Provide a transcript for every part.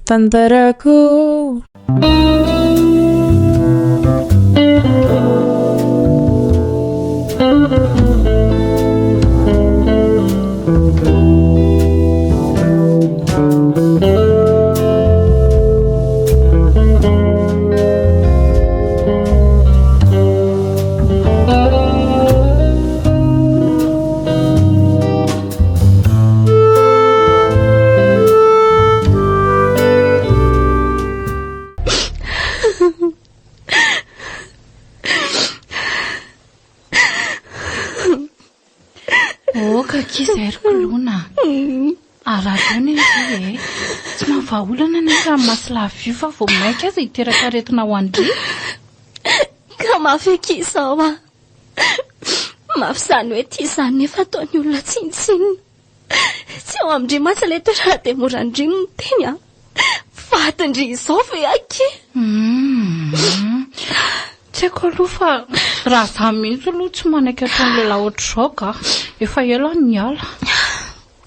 Tantarako. Oka akia izay ry Koloina. Araho anie ndry e. Tsy mahavaha olana anie io ranomasilava io fa vao mainka aza hiteraka aretina ho an-dry. Ka mafy akia izao ah. Mafy izany hoe tia izany nefa ataon'ny olona tsinontsinona. Tsy ao amin-dry mantsy ilay toerana dia mora an-dry ny miteny ah. Vadin-dry izao ve akia? Hum. Tsy haiko aloha fa raha za mihitsy aloha tsy manaiky ataon'ny lehilahy ohatr'izao ka. Efa ela aho niala.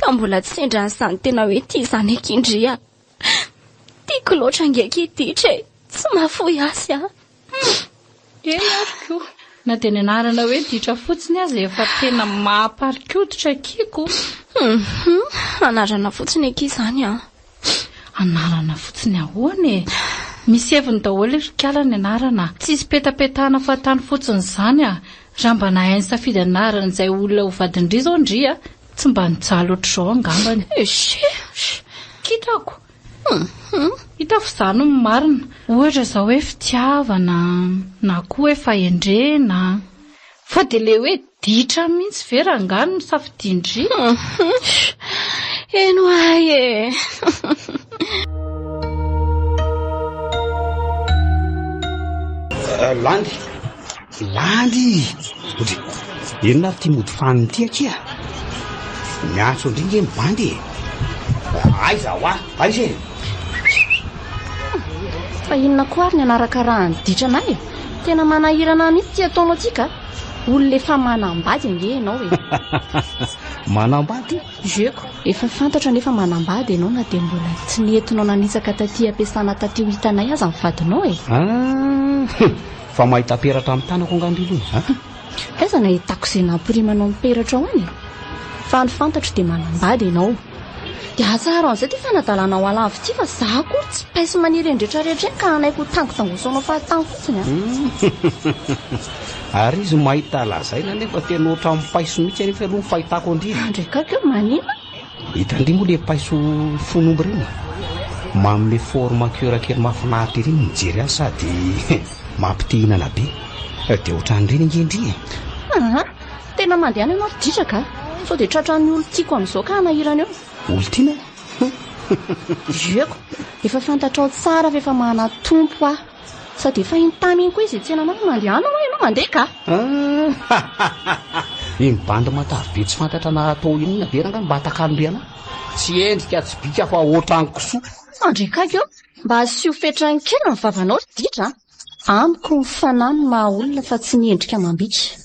Ka mbola tsy sendra an'izany tena hoe tia izany akia ndry ah. Tiako loatra ange akia ditra e. Tsy mahafoy azy aho. Eny ary ko. Na dia ny anarana hoe ditra fotsiny aza efa tena mahamparikoditra akia ko. Hum, anarana fotsiny akia izany an. Anarana fotsiny ahoana e? Misy heviny daholo ry kala ny anarana. Tsisy petapetahana fahatany fotsiny izany a. Raha mba nahay nisafidy anarana izay olona ho vadin-dry izao ndry a, tsy mba nijaly ohatr'izao angambany. Eshh. Kitako. Hita fa izany no marina. Ohatra izao hoe fitiavana, na koa hoe fahendrena. Fa dia ilay hoe ditra mihitsy ve rangahy no safidian-dry? Heno ahy e! Landy, Landy! Ndry, inona ary ity mody fanina ity akia? Miantso an-dry nge ny bandy e! Aiza hoa? Aiza e? Fa inona koa ary ny anarakarahan'ny ditra anay e? Tena manahirana ahy mihitsy ity ataonao ity ka! Olona efa manambady ange ianao e! Manambady? Jeko, efa fantatro anefa manambady ianao na dia mbola tsy nentinao nanitsaka taty am-piasana taty ho hitanay aza ny vadinao e! Ah! Fa mahita peratra amin'ny tanako angaha ndry aloha e? Aiza no ahitako izay nampirimanao ny peratrao any e? Fa ny fantatro dia manambady ianao. Dia atsaharo an'izay ity fanadalanao halava ity fa za akory tsy paiso maniry eny retraretra eny ka hanaiky ho tangotangosanao fahatany fotsiny a. Ary izy mahita lazaina nefa tena ohatran'ny paiso mihitsy anefa aloha ny fahitako an-dry e. Andry akaiky eo maninona? Hitan-dry moa le paiso fon'omby ireny e? Manome forme cœur kely mahafinaritra ery ny mijery azy sady mampite hihinana be. Dia ohatran'ireny ange ndry e. Aa! Tena mandehana ianao ry dritraka a! Sao dia tratran'ny olon-tiako amin'izao ka hanahirana eo. Olon-tiana? Vieux-ko, efa fantatrao tsara fa efa manan-tompo aho. Sady efa iny tany iny koa izy hitsenanao fa mandehana hoa ianao mandeha ka! Iny bandy matavy be tsy fantatra na atao inona be rangahy mba atakalon-dry anah. Tsy endrika tsy bika fa ohatran'ny kisoa. Andry akaiky eo, mba asio fetrany kely ny vavanao ry ditra a! Amiko ny fanahy no maha olona fa tsy ny endrika amam-bika.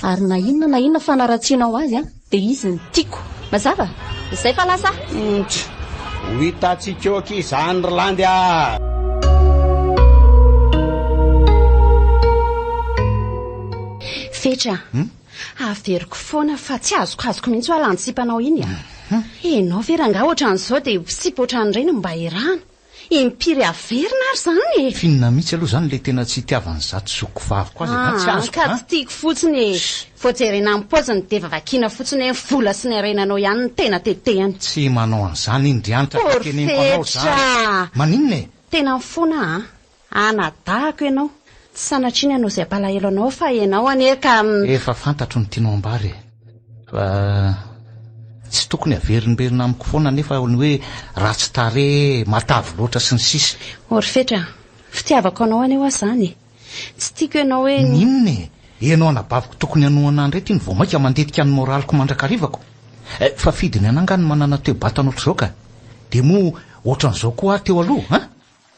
Ary na inona na inona fanaratsianao azy an, dia izy no tiako. Mazava? Izay fa lasa aho. Ntry! Ho hitantsika eo akia izany ry Landy a! Fetra a! Averiko foana fa tsy azokazoko mihitsy hoa lany sipanao iny a! Enao ve rangahy ohatran'izao dia sipa ohatran'ireny no mba erahana? Impiry averina ary izany e! F'inona mihitsy aloha izany ilay tena tsy itiavan'izato zokiko vaviko azy e? Tsy Aa, azoko ka an! tsy tiako fotsiny e! Vao jerena amin'ny paoziny dia vakiana fotsiny hoe ny vola sy ny harenanao ihany no tena tetehany. Tsy manao an'izany iny ry Hanitra fa teneniko anao izany. Pôrfetra! Maninona e? Tena mifona an! Anadahako ianao. Tsy sanatria ny hanao izay hampalahelo anao fa ianao anie ka. Efa fantatro ny tianao ambara e! Fa tsy tokony averimberina amiko foana anefa ny hoe ratsy tarehy, matavy loatra sy ny sisa. Orfetra, fitiavako anao anie hoa izany e! Tsy tiako ianao hoe. N'inona e! Ianao anabaviko tokony hanohana ahy indray ity no vao mainka mandetika ny moraliko mandrakarivako. Eh, fa fidiny anah angaha ny manana toe-batana ohatr'izao ka! Dia moa ohatran'izao koa aho teo aloha an?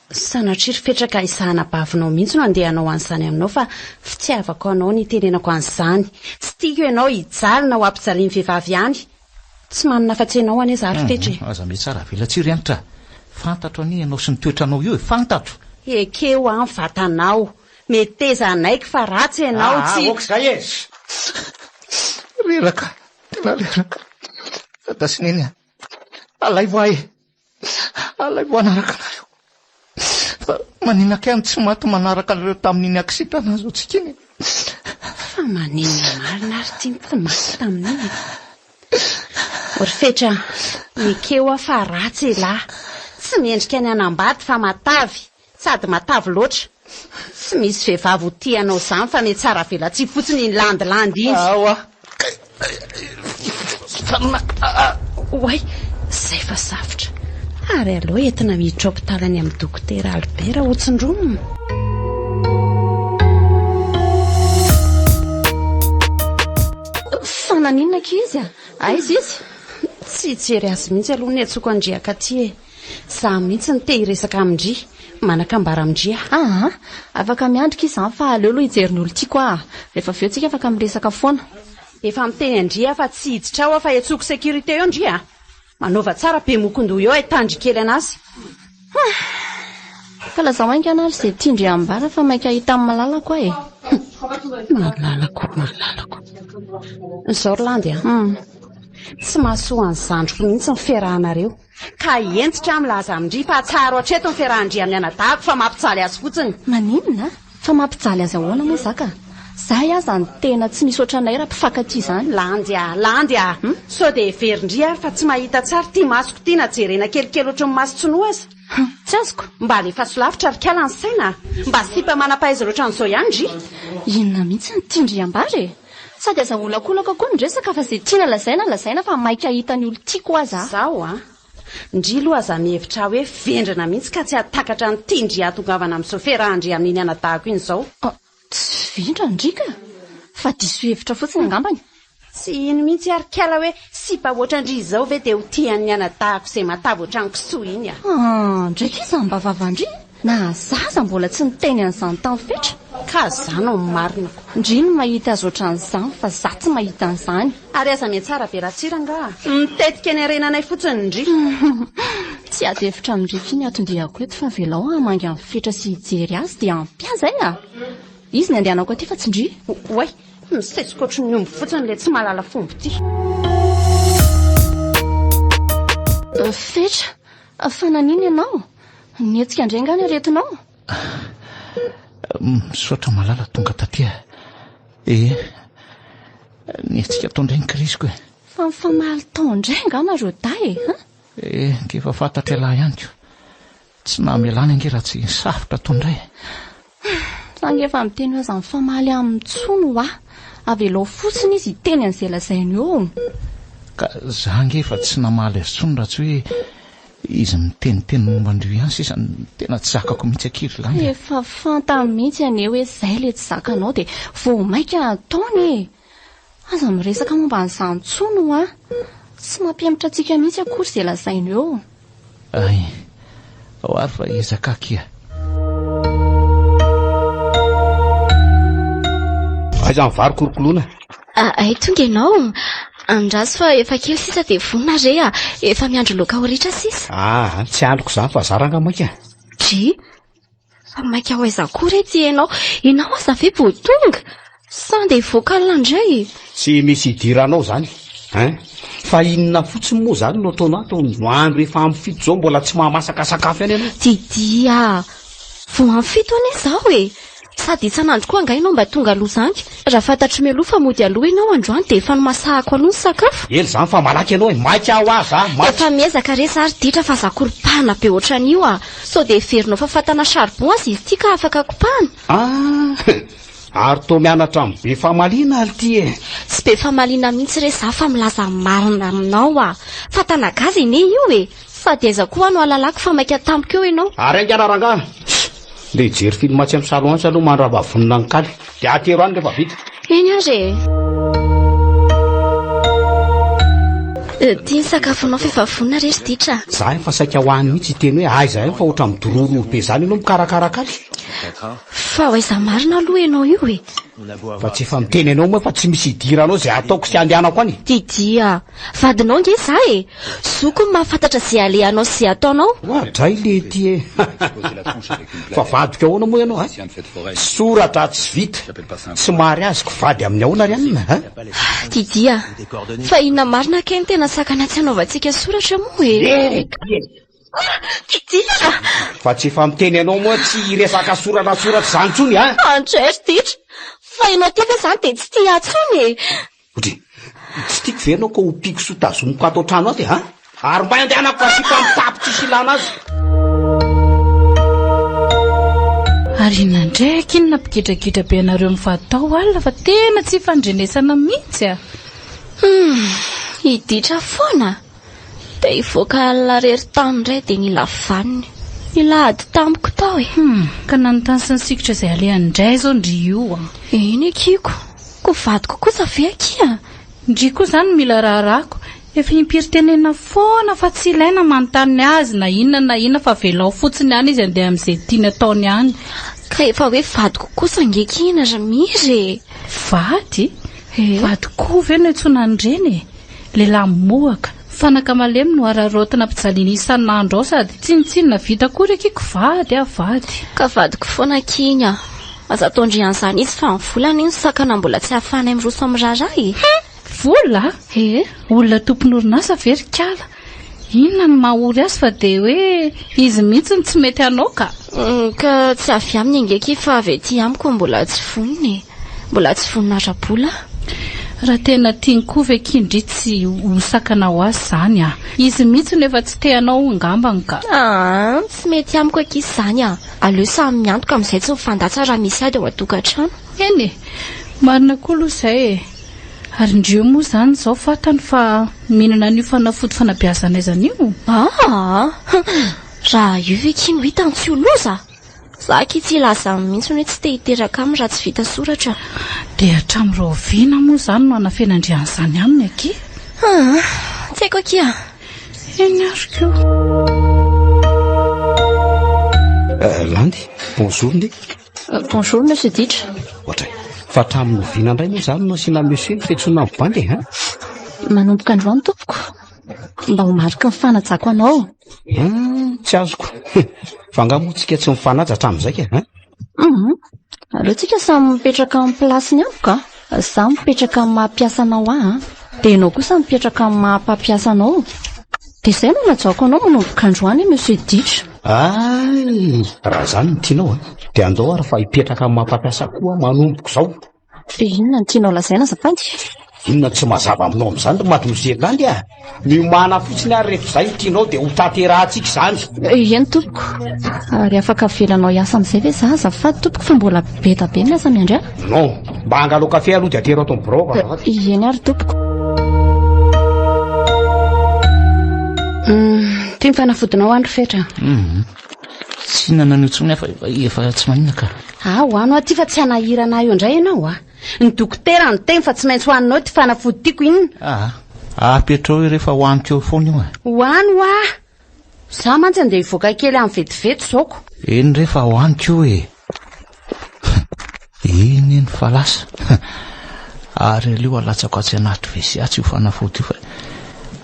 Sanatria ry Fetra ka izaho anabavinao mihitsy no andeha hanao an'izany aminao fa fitiavako anao no itenenako an'izany. Tsy tiako ianao hijaly na ho ampijalian'ny vehivavy ihany. Tsy manana afa-tsy ianao anie izaho ry Fetra e. Aza mihatsara avelatsihy ry Hanitra a! Fantatro anie ianao sy ny toetranao io e, fantatro! Ekeo an ny vatanao, meteza hanaiky fa ratsy ianao, Aa, tsy. ok izay e! Reraka, tena reraka. Dada sy Neny a, alaivo ahy e! Alaivo hanaraka anareo. Fa maninona kay no tsy maty manaraka anareo tamin'iny accident nahazo antsika iny e? Fa maninona marina ary ity no tsy maty tamin'iny e? Ry Fetra, ekeo aho fa ratsy elah. Tsy mendrika ny hanambady fa matavy, sady matavy loatra. Tsy misy vehivavy ho tia anao izany fa mihatsara velatsihy fotsiny iny landilandy iny. Aoa. Oay, izay fa safotra. Ary aleo entina miditra hopitaly any amin'ny dokotera Albert hotsindronina. Fa naninona akia izy a? Aiza izy? Tsy hijery azy mihitsy aloha ny antsoiko an-dry akaty e. Za mihitsy no te hiresaka amin-dry. Manan-kambara amin-dry aho. Aa, afaka miandry ki izany fa aleo aloha hijery ny olon-tiako aho. Rehefa avy eo tsika afaka miresaka foana. Efa miteny an-dry aho fa tsy hiditra ao aho fa iantsoako sécurité eo ndry a! Manaova tsara be mokondoha eo ahitandry kely anazy. Hum! Fa lazao haingana ary izay tian-dry ambara fa maika hahita an'i Malalako aho e! Malalako, malalako. Izao ry Landy a! Tsy mahasoa an'i zandriko mihitsy ny fiarahanareo. Ka hentitra aho milaza amin-dry fa atsaharo hatreto ny fiarahan-dry amin'ny anadahiko fa mampijaly azy fotsiny. Maninona? Fa mampijaly azy ahoana moa za ka? Zay aza ny tena tsy misy ohatranay raha mpifankatia izany. Landy a! Landy a! Sao dia heverin-dry ary fa tsy mahita tsara ity masoko ity na jerena kelikely ohatry ny mason-tsinoa aza? Hum! Tsy azoko. Mba alefaso lavitra ry kala ny saina a! Mba sipa manam-pahaizana ohatran'izao ihany ndry! Inona mihitsy no tian-dry ambara e? Sady aza aolakolaka koa ny resaka fa izay tiana lazaina lazaina fa maika hahita ny olon-tiako aza aho. Zaho a! Ndry aloha aza mihevitra ahy hoe vendrana mihitsy ka tsy hahatakatra ny tian-dry hahatongavana amin'izao fiarahan-dry amin'iny anadahako iny izao. Tsy vendrana ndry ka! Fa diso hevitra fotsiny angambany. Tsy hino mihitsy ary kala hoe sipa ohatran-dry izao ve dia ho tian'ny anadahako izay matavy ohatran'ny kisoa iny a! Ah, ndraiky iza mba vavan-dry? Na zaza mbola tsy niteny an'izany tamin'i Fetra. Ka za no marina ko. Ndry no mahita azy ohatran'izany fa za tsy mahita an'izany. Ary aza mihatsara velatsihy rangaha. Mitetika ny harenanay fotsiny ndry. Tsy ady hevitra amin-dry ity ny anton-diako eto fa avelao aho hamangy an'i Fetra sy hijery azy dia ampy ahy izay a! Izy ny andehanako aty fa tsy ndry. Oay! Misesoka ohatry ny omby fotsiny ilay tsy mahalala fomba ity. Fetra, fa naninona ianao? Nihetsika indray angaha ny aretinao? Misaotra malala tonga taty a. Eh, nihetsika tao indray ny kiriziko e. Fa mifamaly tao indray angaha nareo dahy e? Eh, nge efa fantatr'ialahy ihany ko. Tsy namelany ange raha tsy safotra tao indray e. Za ange efa miteny hoe aza mifamaly aminy intsony hoa. Avelao fotsiny izy hiteny an'izay lazainy eo. Ka za ange efa tsy namaly azy intsony raha tsy hoe izy miteniteny momba an-drio ihany sisa no tena tsy zakako mihitsy akia ry Landy a. Efa fantany mihitsy anie hoe zay le tsy zakanao dia vao maika ataony e. Aza miresaka momba an'izany intsony hoa. Tsy mampihemotra antsika mihitsy akory izay lazainy eo. Ay, ao ary fa ezaka akia. Aiza ny vary kolokoloina? Ay tonga ianao. Andraso fa efa kely sisa dia vonona re a. Efa miandry loaka ho ritra sisa. Ah, tsy aloko izany fa zara angaha maika. Dry, Fa maika ho aiza koa re ty ianao? Ianao aza ve vao tonga? Sa andeha hivoaka alina indray? Tsy misy idiranao izany hein! Fa inona fotsiny moa izany no ataonao ato no andro efa amin'ny fito izao mbola tsy mahamasaka sakafo ihany ianao? Didi a! Vao amin'ny fito anie izaho e! Sady isan'andro koa angaha ianao mba tonga aloha izany? Raha fantatro mialoha fa mody aloha ianao androany dia efa nomasahako aloha ny sakafo. Ela izany fa malaky ianao e! Maika aho aza a! Maika! Efa miezaka re za ry ditra fa za koropahana be ohatran'io a! Sao dia heverinao fa fatana charbon aza izy ity ka afaka kopahana? Ah! Ary toa mianatra amin'ny be famaliana ary ity e! Tsy be famaliana mihitsy re za fa milaza ny marina aminao a! Fatana gaz anie io e! Sady aiza koa no ahalalako fa maika tampoka eo ianao? Ary haingana rangaha! Ndeha hijery film atsy amin'ny salon atsy aloha mandrava vonona ny kaly. Dia atero any rehefa vita. Eny ary e! Ity ny sakafonao f'efa vonona re ry ditra a! Za efa saika ho any mihitsy hiteny hoe aiza ihany fa ohatran'ny midorororo be izany ianao mikarakara kaly. Fa ho aiza marina aloha ianao io e? Fa tsy efa miteny anao moa fa tsy misy idiranao izay ataoko sy andehanako any e. Didi a! Vadinao ange za e! Zoko ny mahafantatra izay alehanao sy izay ataonao. Oadray lety e! Fa vadiko ahoana moa ianao a? Soratra tsy vita, tsy mariaziko vady amin'ny ahoana ry anona a? Didi a! Fa inona marina kay no tena sakana tsy hanaovantsika soratra moa e? Didi a! Fa tsy efa miteny anao moa tsy hiresaka soratra soratra izany intsony a! Andray ry ditra! Fa ianao ity ve izany dia tsy tia ahy intsony e? Odry, tsy tiako ve ianao ka ompiako sy ho tazomiko ato an-trano ato e a? Ary mba andehanako fa sipa mitapy tsisy ilana azy. Ary inona indray akia no nampigidragidra be anareo mivady tao alina fa tena tsy ifandrenesana mihitsy a! Humm, hiditra foana? Te hivoaka alina irery tany indray dia nila vaniny. Nila ady tamiko tao e. Humm, ka nanontany sy nisikotra izay alehany indray izao ndry io an. Eny akia ko. Ko vadiko kosa ve akia? Ndry koa izany mila raharahako. Efa impiry tenenina foana fa tsy ilaina manontany azy na inona na inona fa avelao fotsiny any izy andeha amin'izay tiany ataony any. Ka efa hoe vadiko kosa ange akia iny ry Miry e. Vady? Vady koa ve no iantsoana an'ireny e? Lehilahy mohaka, fanaka malemy no araraotina ampijaliana isan'andro ao sady tsinontsinona vita akory akia ko vady ah vady. Ka vadiko foana akia iny ah. Aza ataon-dry an'izany izy fa ny vola anie no sakana mbola tsy ahafahanay miroso amin'ny raharaha e. Hum! Vola? Eh? Olona tompon'orinasa ve ry kala? Inona no maha ory azy fa dia hoe izy mihitsy no tsy mety hanao ka. Ka tsy avy aminy ange akia fa avy aty amiko mbola tsy vonona e. Mbola tsy vonona ara-bola aho. Raha tena tiany koa ve akia ndry tsy ho sakana ho azy izany ah. Izy mihitsy no efa tsy te hanao angambany ka. Aa, tsy mety amiko akia izany ah. Aleo samy miantoka amin'izay tsy mifandatsa raha misy ady ao an-tokantrano. Eny e! Marina koa aloha izay e! Ary ndry io moa izany izao fantany fa mihinana an'io fanafody fanabeazana aizana io? Aa! Raha io ve akia no hitany tsy ho loza? Za akia tsy hilaza aminy mihitsy hoe tsy te hiteraka aminy raha tsy vita soratra. Dia hatramin'ny rahoviana moa izany no hanafenan-dry an'izany aminy akia? Aa! Tsy haiko akia. Eny ary ko. Landy, bonjour nde. Bonjour monsieur Ditra. Ohatray. Fa hatramin'ny oviana indray moa izany no asiana monsieur ny fiantsoana ny bandy e, hein? Manomboka androany tompoko. Mba ho mariky ny fanajako anao. Hum, tsy azoko. Fa angaha moa tsika tsy mifanaja hatramin'izay ka, hein? Hum, aleo tsika samy mipetraka amin'ny place-ny amiko ka. Izaho mipetraka amin'ny maha mpiasa anao ahy an. Dia ianao kosa mipetraka amin'ny maha mpampiasa anao. Dia izay no nanajaoko anao manomboka androany Monsieur Ditra. Ay, raha izany no tianao an, dia andao ary fa hipetraka amin'ny maha mpampiasa koa aho manomboka izao. Dia inona no tianao lazaina azafady? Inona no tsy mazava aminao amin'izany ry Mademoiselle Landy a? Miomàna fotsiny ary rehefa izay no tianao dia ho tanterahantsika izany. Eny tompoko. Ary afaka avelanao hiasa amin'izay ve za azafady tompoko fa mbola be da be ny asa miandry ahy? Non, mba angalao kafe aloha dia atero ato amin'ny birao azafady. Eny ary tompoko. Ity ny fanafodinao any ry Fetra. Tsy hihinana an'io intsony aho fa efa tsy maninona ka. Ah, hoano aho ity fa tsy hanahirana ahy eo indray ianao ah. Ny dokotera niteny fa tsy maintsy hohaninao ity fanafody tiako inona. Ah, apetrao eo rehefa hohaniko eo foana io e. Hohano hoa. Za mantsy andeha hivoaka kely any vetivety izao ko. Eny re fa hohaniko io e. Eny eny fa lasa. Ary aleo alatsako atsy anaty WC atsy io fanafody io fa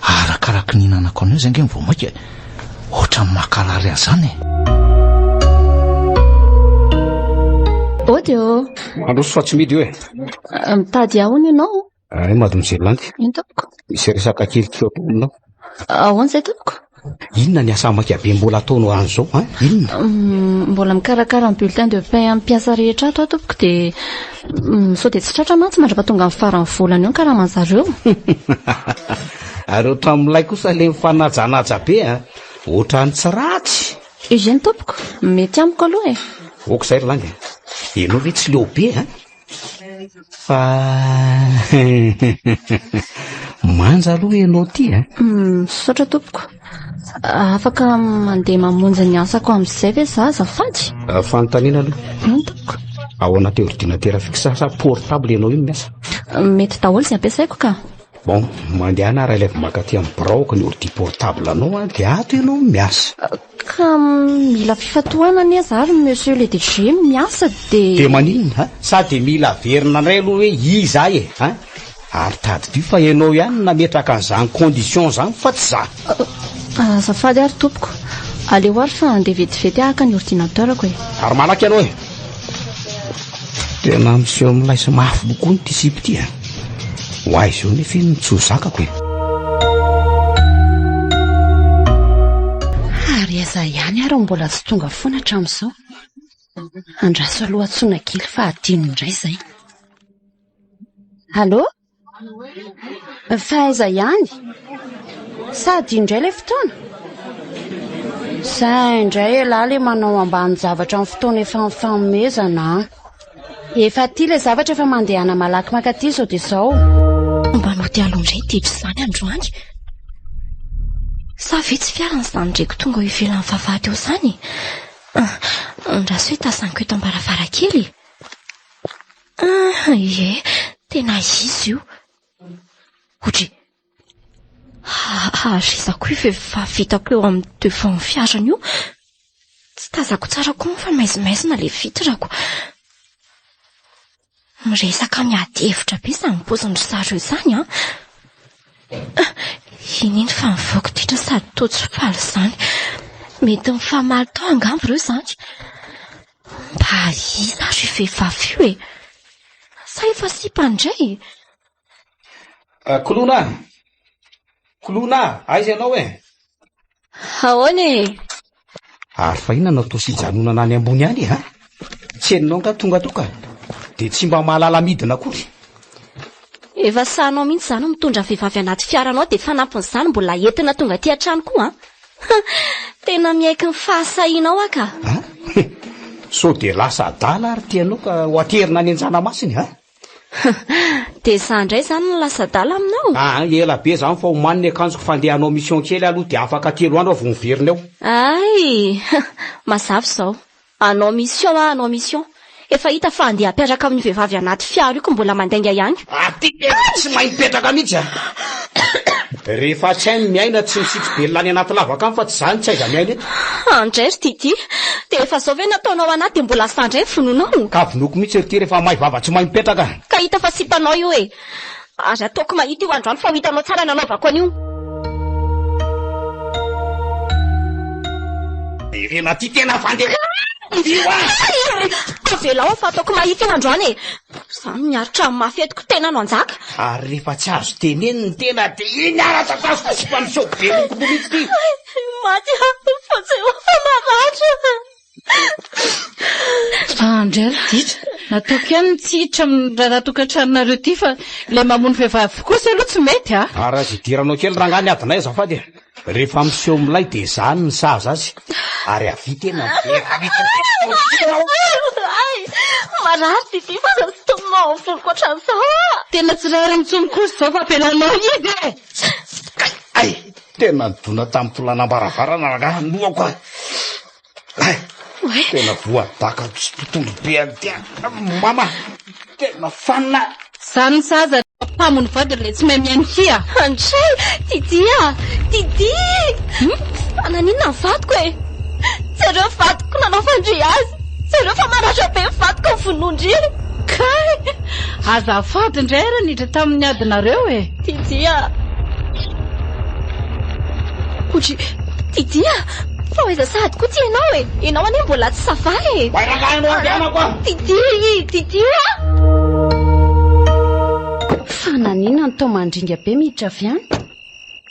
arakaraky ny hihinanako an'io zay ange vao mainka ohatran'ny mankarary ahy zany e. Ody ô! Mandroso fa tsy midy io e. Mitady ahy hono ianao? Ay, mademoiselle Landy. Ino tompoko? Misy resaka kely tiako atao aminao. Ahoana izay tompoko? Inona ny asa maika be mbola ataonao any izao an? Inona? Mm, mbola mikarakara ny bulletin de paie amin'ny mpiasa rehetra ato aho tompoko dia mm, sao dia tsy tratra mantsy mandra-pahatonga ny faran'ny volana eo ny karaman-jareo. Ary ohatran'ny kosa ilay mifanajanaja be an! Ohatran'ny tsy ratsy. Eugène tompoko, mety amiko aloha e. Ok izay ry Landy a. Ianao ve tsy leo be an? Fa manja aloha ianao ity a. Misaotra tompoko. Afaka mandeha mamonjy ny asako amin'izay ve za azafady? Fanontaniana aloha. Eny tompoko. Ao anaty ordinateur fixe sa portable ianao io no miasa? Mety daholo izay ampiasaiko ka. Bon, mandehana ary alaivo mankaty amin'ny biraoko ny ordi portable anao an, dia ato ianao miasa. Ka mila fifantohana anie za ry monsieur le DG miasa dia. Dia maninona an? Sa dia mila averina indray aloha hoe iza ahy e? An? Ary tadidio fa ianao ihany no nametraka an'izany condition izany fa tsy za. Azafady ary tompoko, aleo ary fa handeha vetivety aho haka ny ordinateur-ko e. Ary malaky ianao e! Tena miseho milay sy mafy kokoa ity sipa ity a! Ho aiza eo nefa iny no tsy ho zakako e! Ary aiza ihany ary mbola tsy tonga foana hatramin'izao? Andraso aloha antsoina kely fa hadino indray izay. Allô? Fa aiza ihany? Sa hadino indray ilay fotoana? Zay indray elah le manao ambanin-javatra amin'ny fotoana efa nifanomezana an. Efa aty ilay zavatra fa mandehana malaky mankaty izao dia izao. Mba nody aloha indray ditra izany androany. Sa ve tsy fiarany izany ndreko tonga eo ivelan'ny vavahady eo izany e? Andraso hoe tazaniko eto am-baravarankely e. Ah, ie, tena izy io. Ohatry, haharizako io vehivavy hitako eo amin'ny devant ny fiarany io. Tsy tazako tsara koa moa fa maizimaizina ilay vitre-ko. Miresaka miady hevitra be izany paozin-dry zareo izany an. Iny iny fa mivoaka ditra sady toa tsy faly izany. Mety mifamaly tao angamba ireo izany. Mba iza ary io vehivavy io e? Sa efa sipa indray? Koloina a! Koloina a! Aiza ianao e? Ahoana e? Ary fa inona no atao sy hijanonana any ambony any e? Ha? Tsy henonao angaha tonga tao ka? Dia tsy mba mahalala midina akory. Efa sahinao mihitsy izany mitondra vehivavy anaty fiaranao dia fanampin'izany mbola entina tonga aty an-trano koa an! Tena miaiky ny fahasahianao aho ka! Ha? Sao dia lasa adala ary ity anao ka ho aterina any an-janamasina e? Ha? Dia izaho indray izany no lasa adala aminao? Aa, ela be izany fa omany ny akanjoko fa andeha hanao mission kely aloha dia afaka telo andro aho vao miverina eo. Hay! Mazava izao. Hanao mission aho, hanao mission. Efa hita fa handeha hampiaraka amin'io vehivavy anaty fiara io ko mbola mandainga ihany. Aty tena tsy mahay mipetraka mihitsy a! Rehefa tsy hay ny miaina tsy misitri-belona any anaty lavaka any fa tsy izany tsy aiza miaina eto. Andray ry Didi, dia efa zao ve nataonao anah dia mbola za ndray vonoinao? Ka vonoiko mihitsy ry ty rehefa may vava tsy mahay mipetraka. Ka hita fa sipanao io e! Ary ataoko mahita io androany fa ho hitanao tsara ny hanaovako an'io. Irena ty tena fandeha io a! Avelao aho fa ataoko mahita io androany e! Za miaritra amin'ny mafy eto ko tena no anjaka. Ary rehefa tsy azo teneniny ny tena dia iny ara tatazo fa sipa miseho be loko mihitsy ty. Maty aho fa tsy eo fa maratra. Andry ry ditra, nataoko ihany ny tsy hiditra amin'ny raharaha tokantranonareo ity fa ilay mamono vehivavy kosa aloha tsy mety a! Ary aza idiranao kely rangahy ny adinay azafady e! Rehefa miseho milay dia zany ny sahaza azy ary avia tena miverina mihitsy Ay! Marary Didi fa aza sintominao amin'ny voloko ohatran'izao ah! Tena tsy rariny intsony kosa izao fa ampialanao izy e! Kay! Ay! Tena nidona tamin'ny tolanam-baravarana rangahy ny lohako a! Ay! Tena voadaka sy mpitondro be an'ity mama! Tena fanina! Zany sahaza mpamono vady ilay tsy mahay mihaino hia! Andray! Didi a! Didi! Fa naninona ny vadiko e? Jereo ny vadiko nanao fandria azy! Jereo fa maratra be ny vadiko ny vonoan-dry! Kay! Azafady indray ary niditra tamin'ny adinareo e! Didi a! Odry! Didi a! Fa ho aiza sahady koa ty ianao e? Ianao anie mbola tsy ça va e! Oay rangahy no andehanako a! Didi! Didi a! Fa naninona no toa mandringa be miditra avy any?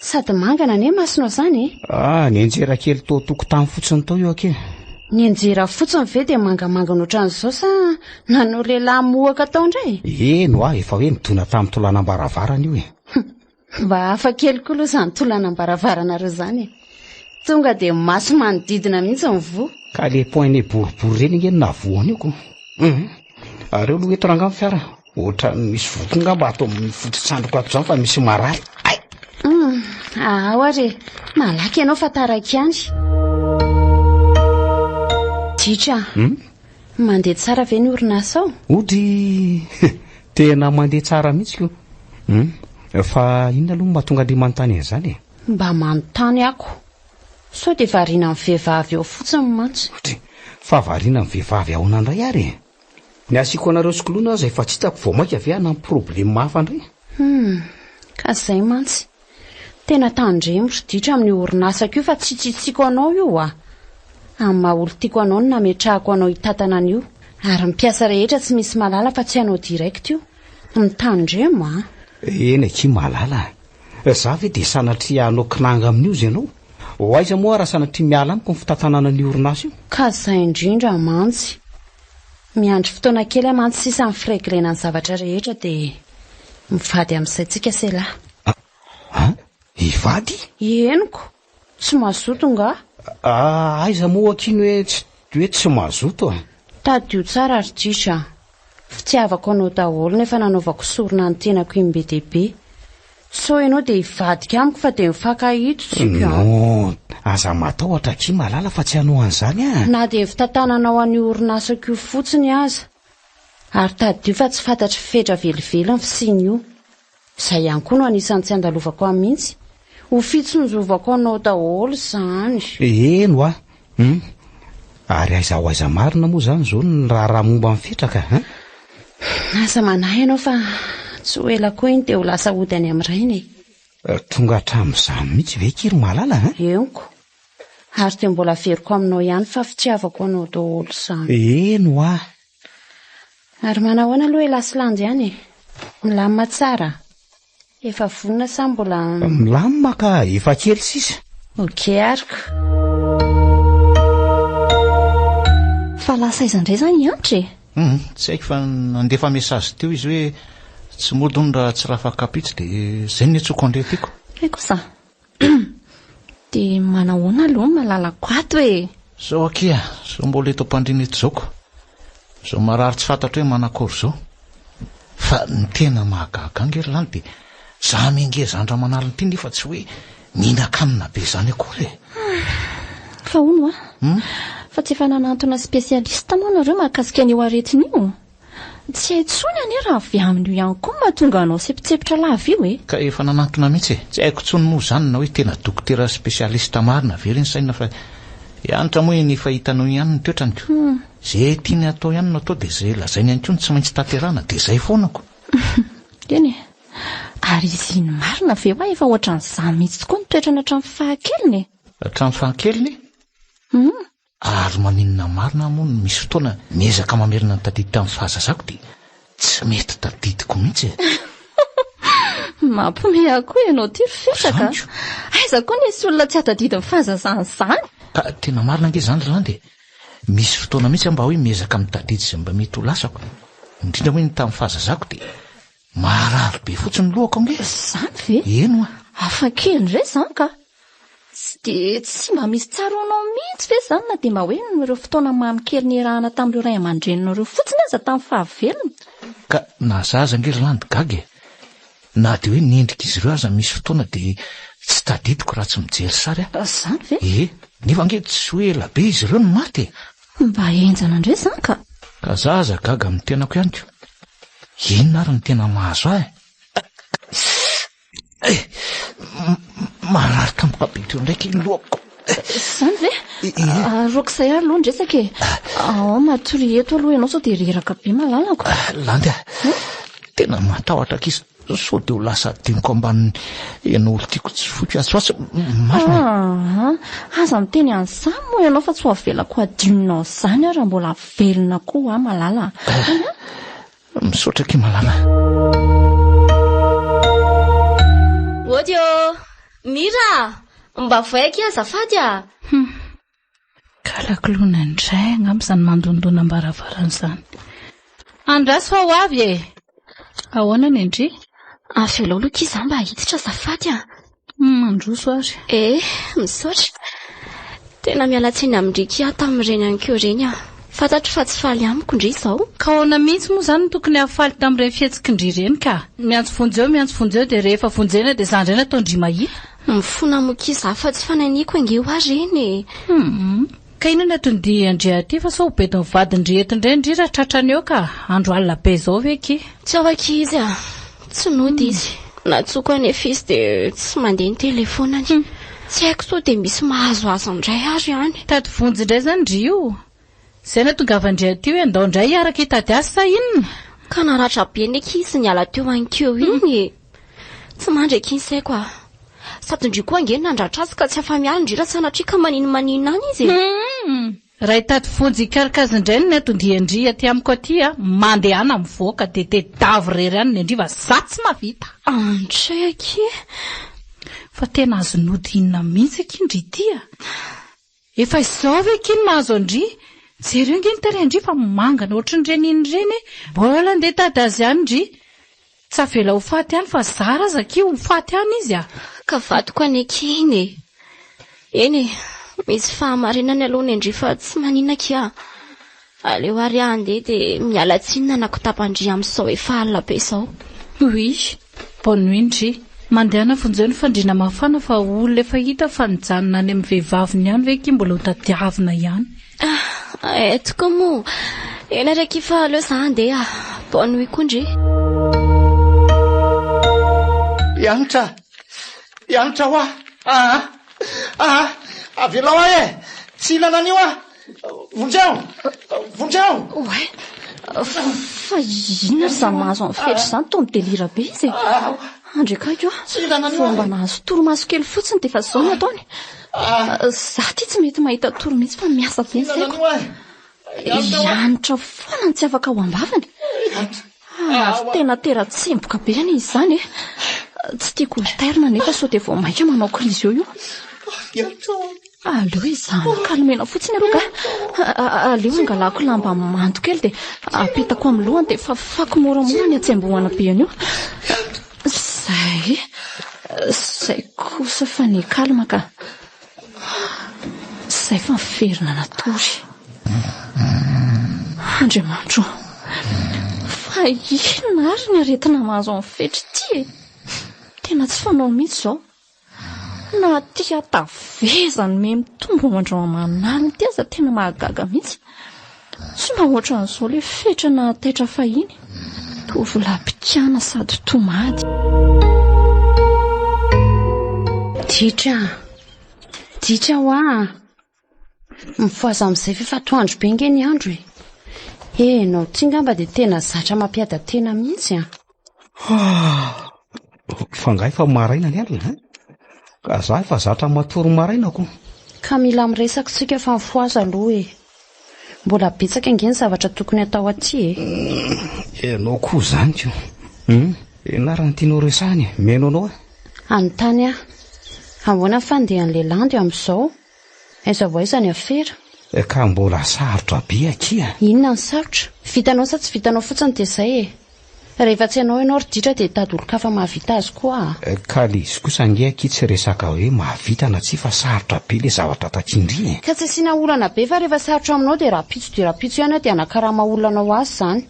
Sady mangana anie masonao izany e! Ah, nianjera kely tao tokotany fotsiny tao io akia. Nianjera fotsiny ve dia mangamangana ohatran'izao sa nanao lehilahy mohaka tao indray? Eny hoa, efa hoe nidona tamin'ny tolanam-baravarana io e. Mba hafa kely koa aloha izany tolanam-baravaranareo izany e. Tonga dia maso manodidina mihitsy ny voa. Ka le poignée boribory ireny ange no nahavoa an'io ko. Hum. Ary eo aloha eto rangahy ny fiara. Ohatran'ny misy voa koa ngamba ato amin'ny foto-tsandriko ato izany fa misy marary. Ay! Hum, ao ary e. Malaky ianao fa taraiky ihany. Ditra, Hum? mandeha tsara ve ny orinasa ao? Odry! Tena mandeha tsara mihitsy ko. Hum. Fa inona aloha no mahatonga an-dry manontany an'izany e? Mba manontany ako. Sao dia variana amin'ny vehivavy eo fotsiny mantsy. Otry, fa variana amin'ny vehivavy ahoana indray ary e? Ny asiako anareo sokoloina aza efa tsy hitako vao mainka ve hanam problème hafa indray? Hum, ka izay mantsy. Tena tandremo ry ditra amin'io orinasako io fa tsy tsitsiako anao io a! Amin'ny maha olon-tiako anao no nametrahako anao hitantana an'io. Ary ny mpiasa rehetra tsy misy mahalala fa tsy anao direct io. Mitandrema a! Eny akia malala a! Za ve dia sanatria hanao kinanga amin'io izy ianao? Ho aiza moa raha sanatria miala amiko ny fitantanana an'io orinasa io? Ka zay indrindra mantsy. Miandry fotoana kely aho mantsy sisa amin'ny fireglena ny zavatra rehetra dia mivady amin'izay tsika sela. An? Hivady? Henoko! Tsy mazoto nga? Aiza moa akia ny hoe tsy hoe tsy mazoto a? Tadidio tsara ry Trisha a! Fitiavako anao daholo nefa nanaovako sorona ny tenako iny be dia be. Sao ianao dia hivadika amiko fa dia mifankahita isika a! Non, aza matahotra akia Malala fa tsy hanao an'izany aho. Na dia ny fitantananao an'io orinasako io fotsiny aza. Ary tadidio fa tsy fantatr'i Fetra velively ny fisian'io. Izay ihany koa no anisan'ny tsy andalovako ahy mihitsy. Ho fitsinjovako anao daholo izany. Eny hoa. Hum. Ary aiza ho aiza marina moa izany izao ny raharaha momba ny Fetra ka, hein? Aza manahy ianao fa tsy ho ela koa iny dia ho lasa hody any amin'ny rainy e. Tonga hatramin'izany mihitsy ve akia ry Malala, hein? Henoko. Ary dia mbola averiko aminao ihany fa fitiavako anao daholo izany. Eny hoa. Ary manahoana aloha elah sy Landy any e? Milamina tsara? Efa vonona sa mbola. Milamina ka, efa kely sisa. Ok ary ka. Fa lasa aiza indray izany i Hanitra e? Hum, tsy haiko fa nandefa message teo izy hoe tsy mody hono raha tsy rafakapitso dia izay no niantsoako an-dry tiako. Hay kosa. Dia manahoana aloha ny malalako ato e? Zao akia, zao mbola eto am-pandriana eto zao ko. Zao marary tsy fantatro hoe manakory zao. Fa ny tena mahagaga ange ry Landy dia za mingeza andro aman'alina ity nefa tsy hoe mihinan-kanina be izany akory e. Fa hono hoa, fa tsy efa nanantona spécialiste moa nareo mahakasika an'io aretina io? Tsy hay intsony anie raha avy amin'io ihany koa no mahatonga anao sepotsepotra lava io e! Ka efa nanantona mihitsy e! Tsy haiko intsony moa izany na hoe tena dokotera spécialiste marina ve ireny saina fa i Hanitra moa eny efa hitanao ihany ny toetrany ko! Ze tiany hatao ihany no atao dia ze lazainy ihany koa no tsy maintsy tanterahana dia zay foana ko! Eny e! Ary izy iny marina ve hoa efa ohatran'izany mihitsy tokoa ny toetrany hatramin'ny fahakeliny e? Hatramin'ny fahakeliny? Hum! Ary maninona marina aho moa no misy fotoana miezaka mamerina ny tadidy tamin'ny fahazazako dia tsy mety tadidiko mihitsy e! Mampiomehy ahy koa ianao ity ry Fetraka a! Aiza koa nisy olona tsy hahatadidy ny fahazazany izany? Ka tena marina ange izany ry Landy e! Misy fotoana mihitsy aho mba hoe miezaka mitadidy izay mba mety ho lasako, indrindra moa iny tamin'ny fahazazako dia Marary be fotsiny ny lohako ange. Izany ve? Eny oa. Hafa kely indray izany ka. Tsy dia tsy mba misy tsaroanao mihitsy ve izany na dia mba hoe ireo fotoana mamy kely niarahana tamin'ireo ray aman-dreninareo fotsiny aza tamin'ny fahavelony? Ka na za aza ange ry Landy gaga e. Na dia hoe ny endrik'izy ireo aza misy fotoana dia tsy tadidiko raha tsy mijery sary aho. Izany ve? Ie. Nefa ange tsy hoe ela be izy ireo no maty e. Mba henjana indray izany ka. Ka za aza gaga amin'ny tenako ihany ko. Inona ary no tena mahazo ahy e? Marary tampoka be teo ndraiky ny lohako. Izany ve? Aroako izay ary aloha ny resaka e. Ao matoria eto aloha ianao sao dia reraka be malalako. Landy a, tena matahotra ankizy sao dia ho lasa adinoko ambanin'ny ianao olon-tiako tsy foiko atsy ho atsy. Marina e. Aa, aza miteny an'izany moa ianao fa tsy ho avelako hadinonao izany aho raha mbola Velona koa aho malala a. Misaotra akia malala. Ody ô! Mira a! Mba voay akia azafady a! Hum. Kalakoloina indray angamba izany mandondona am-baravarana izany. Andraso fa ho avy e! Ahoana ny an-dry? Avelao aloha akia izaho mba hiditra azafady a! Mandroso ary. Eh, misaotra. Tena miala tsiny amin-dry kia tamin'ireny ankeo ireny aho. Fantatro fa tsy faly amiko ndry izao. Ka ahoana mihitsy moa izany no tokony hahafaly tamin'ireny fihetsik'ndry ireny ka? Miantso vonjeo, miantso vonjeo dia rehefa vonjena dia izany indray no ataon-dry mahita. Mifona moa kia izaho fa tsy fanainiako ange hoa ireny e. Hum. Ka inona no atondian-dry aty fa sao ho bedin'ny vadin-dry eto indray ndry raha tratrany eo ka! Andro alina be izao ve kia? Tsy ao akia izy a! Tsy nody izy. Nantsoiko anefa izy dia tsy mandeha ny telefonany. Hmm. Tsy haiko sao dia misy mahazo azy indray ary any. Tady vonjy indray izany ndry io. Izay nahatongavan-dry aty hoe andao indray hiaraka hitady azy sa inona? Ka naratra be ny ankizy niala teo ankeo iny e. Tsy mandry akia ny saiko a. Sady ndry koa ange no nandratra azy ka tsy afa-miala ndry raha sanatria ka maninomaninona any izy e. Hum! Raha hitady vonjy hikarika azy indray no nianton-dian-dry aty amiko aty a, mandehana mivoaka dia tedavo irery any ny an-dry fa za tsy mahavita. Andray akia. Fa tena azon'ody inona mihitsy akia ndry ity a. Efa izao ve akia ny mahazo an-dry? Jereo ange ny tarehin-dry fa mangana ohatran'ireny iny ireny e! Mbola andeha hitady azy ihany ndry. Tsy avela ho faty ihany fa zara aza akia ho faty any izy a! Ka vadiko anie akia iny e! Eny e, misy fahamarinany aloha ny an-dry fa tsy maninona akia a! Aleo ary aho handeha dia miala tsiny nanakotaba an-dry amin'izao efa alina be izao. Oui, bonne nuit ndry. Mandehana vonjeo ny fandriana mafana fa olona efa hita fa nijanona any amin'ny vehivaviny ihany ve akia mbola ho tadiavina ihany. Ah, eh tokoa moa. Eny ary akia fa aleo za handeha. Bonne nuit koa ndry. Hanitra! Hanitra hoa! Aa! Aa! Avelao ahy e! Tsy ilana an'io aho! Vonjeo! Vonjeo! Oay! Fa inona ry izany mahazo an'i Fetra izany toa mi-delire be izy e? Andry akaiky aho. Vao mba nahazo torimaso kely fotsiny dia efa izao no ataony. Izaho ity tsy mety mahita tory mihitsy fa miasa be ny saiko. Hianitra foana ny tsy afaka ao am-bavany. Ary tena tera-tsemboka be anie izy izany e. Tsy tiako ho tairina nefa sao dia vao mainka manao krizy eo io. Aleo ezahana kalmena fotsiny aloha ka. Aleo angalako lamba mando kely dia apetako amin'ny lohany dia fafako moramora ny hatsembohana be an'io. Izay. Izay kosa fa ny kalma ka. Izay fa niverina natory. Andriamanitro ô. Fa inona ary ny aretina mahazo an'i Fetra ity e? Tena tsy fanao mihitsy izao. Na aty hatavezany me mitombo andro aman'alina ity aza tena mahagaga mihitsy. Tsy mba ohatran'izao ilay fetra nahataitra fahiny. Tovolahy mpikana sady tomady. Ditra a! Ditra hoa a! Mifohaza amin'izay f'efa atoandro be nge ny andro e! Enao ity ngamba dia tena zatra mampiada-tena mihitsy a! Fa nga efa maraina ny alina eh? Ka za efa zatra matory maraina ko. Ka mila miresaka tsika fa mifohaza aloha e. Mbola betsaka ange ny zavatra tokony atao aty e. Ianao koa zany ko. Hum, ianah raha ny tianao resahina e, mihaino anao aho. Hanontany aho. Ahoana ny fandehan'ilay landy amin'izao? Aiza ho aiza ny afera? Ka mbola sarotra be akia. Inona ny sarotra? Vitanao sa tsy vitanao fotsiny dia izay e. Rehefa tsy ianao ianao ry ditra dia hitady olon-kafa mahavita azy koa a. Ka le izy kosa ange akia tsy resaka hoe mahavita na tsia fa sarotra be le zavatra takian-dry e. Ka tsy asiana olana be fa rehefa sarotra aminao dia rahampitso dia rahampitso ihany aho dia hanakarama olona hanao azy izany.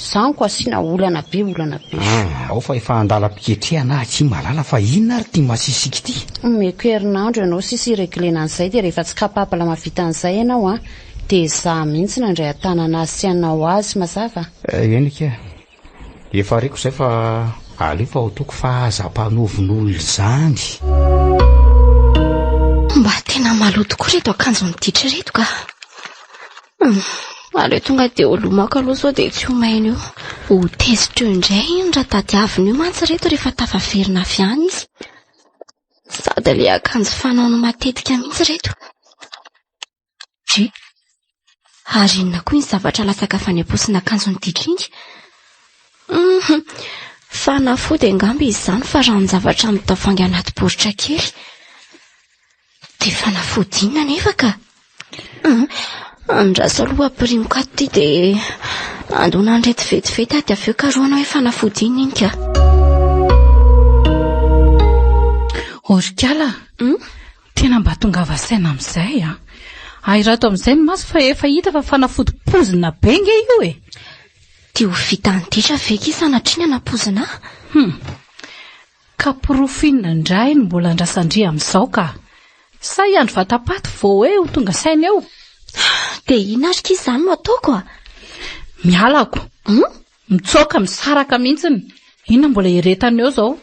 Zany ko asiana olana be olana be. Ah, ao fa efa andalam-piketrehana aho akia malala fa inona ary ity masisika ity? Omeko herinandro ianao sisa hi-reglena an'izay dia rehefa tsy capable mahavita an'izay ianao an, dia izaho mihitsy no handray an-tanana azy sy hanao azy, mazava? Eny akia, efa reko izay fa alefa ao toko fa aza ampanaovin'olona izany. Mba tena maloto koa ireto akanjon'i Ditra ireto ka. Aleo tonga dia ho lomako aloha sao dia tsy ho maina eo. Ho tezitra eo indray iny raha tadiavina io mantsy ireto rehefa tafaverina avy any izy. Sady ilay akanjo fanaony matetika mihitsy ireto. Dry. Ary inona koa iny zavatra latsaka avy any am-paosin'akanjon'i Ditra iny? Hum, fanafody angamba izy izany fa ranon-javatra amin'ny tavoahangy anaty baoritra kely. Dia fanafody inona anefa ka? Hum, andraso aloha ampirimiko ato ity dia andona an'ireto vetivety aho dia avy eo karohana hoe fanafody inona iny ka. Orikala, Hum? tena mba tongava saina amin'izay a. Ahirato amin'izay ny maso fa efa hita fa fanafody pozina be nge io e. Dia ho vitan'ny ditra ve ki sanatria ny hanapozina ahy? Hum. Ka porofo inona indray no mbola andrasan-dry amin'izao ka? Sa hiandry vatapaty vao hoe ho tonga saina eo? Dia inona ary ki izany no ataoko a? Miala ako. Hum? Mitsoaka, misaraka mihitsiny. Inona mbola hiaretana eo izao?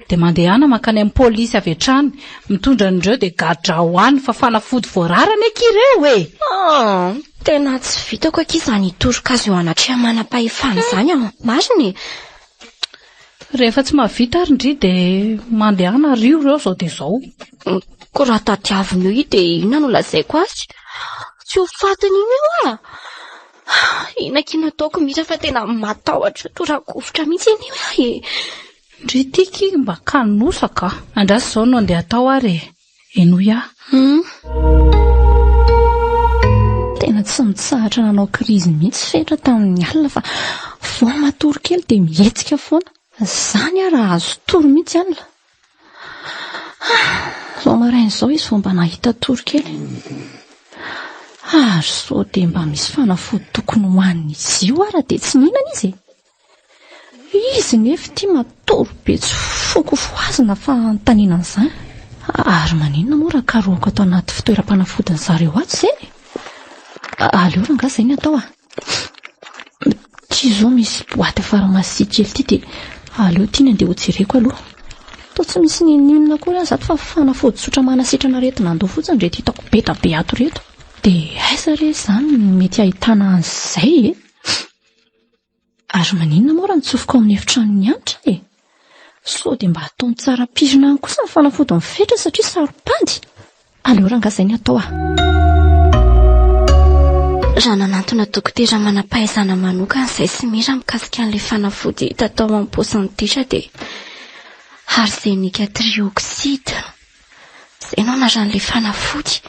Dia mandehana mankany amin'ny polisy avy hatrany, mitondra an'ireo dia gadrao any fa fanafody voarara anie akia ireo e! Ah, tena tsy vitako akia izany hitoroka azy eo anatrehan'ny manam-pahefana izany an! Marina e! Rehefa tsy mahavita ary ndry dia mandehana ario ireo izao dia izao. Koa raha tadiaviny eo i dia inona no lazaiko azy? Tsy ho fatiny iny io ah! Inona akia no ataoko Mira fa tena matahotra tora-kovitra mihitsy anie aho e! Ndry ty ki mba kanosa ka! Andraso izao no andeha atao ary e! Henoy ahy. Hum. Tena tsy nitsahatra nanao krizy mihitsy Fetra tamin'ny alina fa vao matory kely dia mihetsika foana. Izany aho raha azo tory mihitsy alina. Izao maraina izao izy vao mba nahita tory kely. Ary sao dia mba misy fanafody tokony hohanin'izy io ara dia tsy nihinana izy e? Izy nefa ity matory be tsy foko fohazina fa anontaniana an'izany. Ary maninona moa raha karohako ato anaty fitoeram-panafodin'ny zareo ato izay e? Aleo rangahy izay ny atao a. Ity izao misy boite pharmacie kely ity dia aleo ity ny andeha hojereko aloha. Toa tsy misy n'inon'inona akory aza ato fa fanafody tsotra manasitrana aretin'andoha fotsiny ireto hitako be da be ato ireto. Dia aiza re izany no mety ahitana an'izay e? Ary maninona moa raha nitsofoka ao amin'ny efitranon'i Hanitra e? Sao dia mba ataony tsara pirina any kosa ny fanafody mifetra satria saro-pady? Aleo rangahy izay ny atao ah! Raha nanantona dokotera manam-pahaizana manokana izay sy Mira mikasika an'ilay fanafody hita tao amin'ny paosin'i Ditra dia arsenic trioxyde. Izay no anaran'ilay fanafody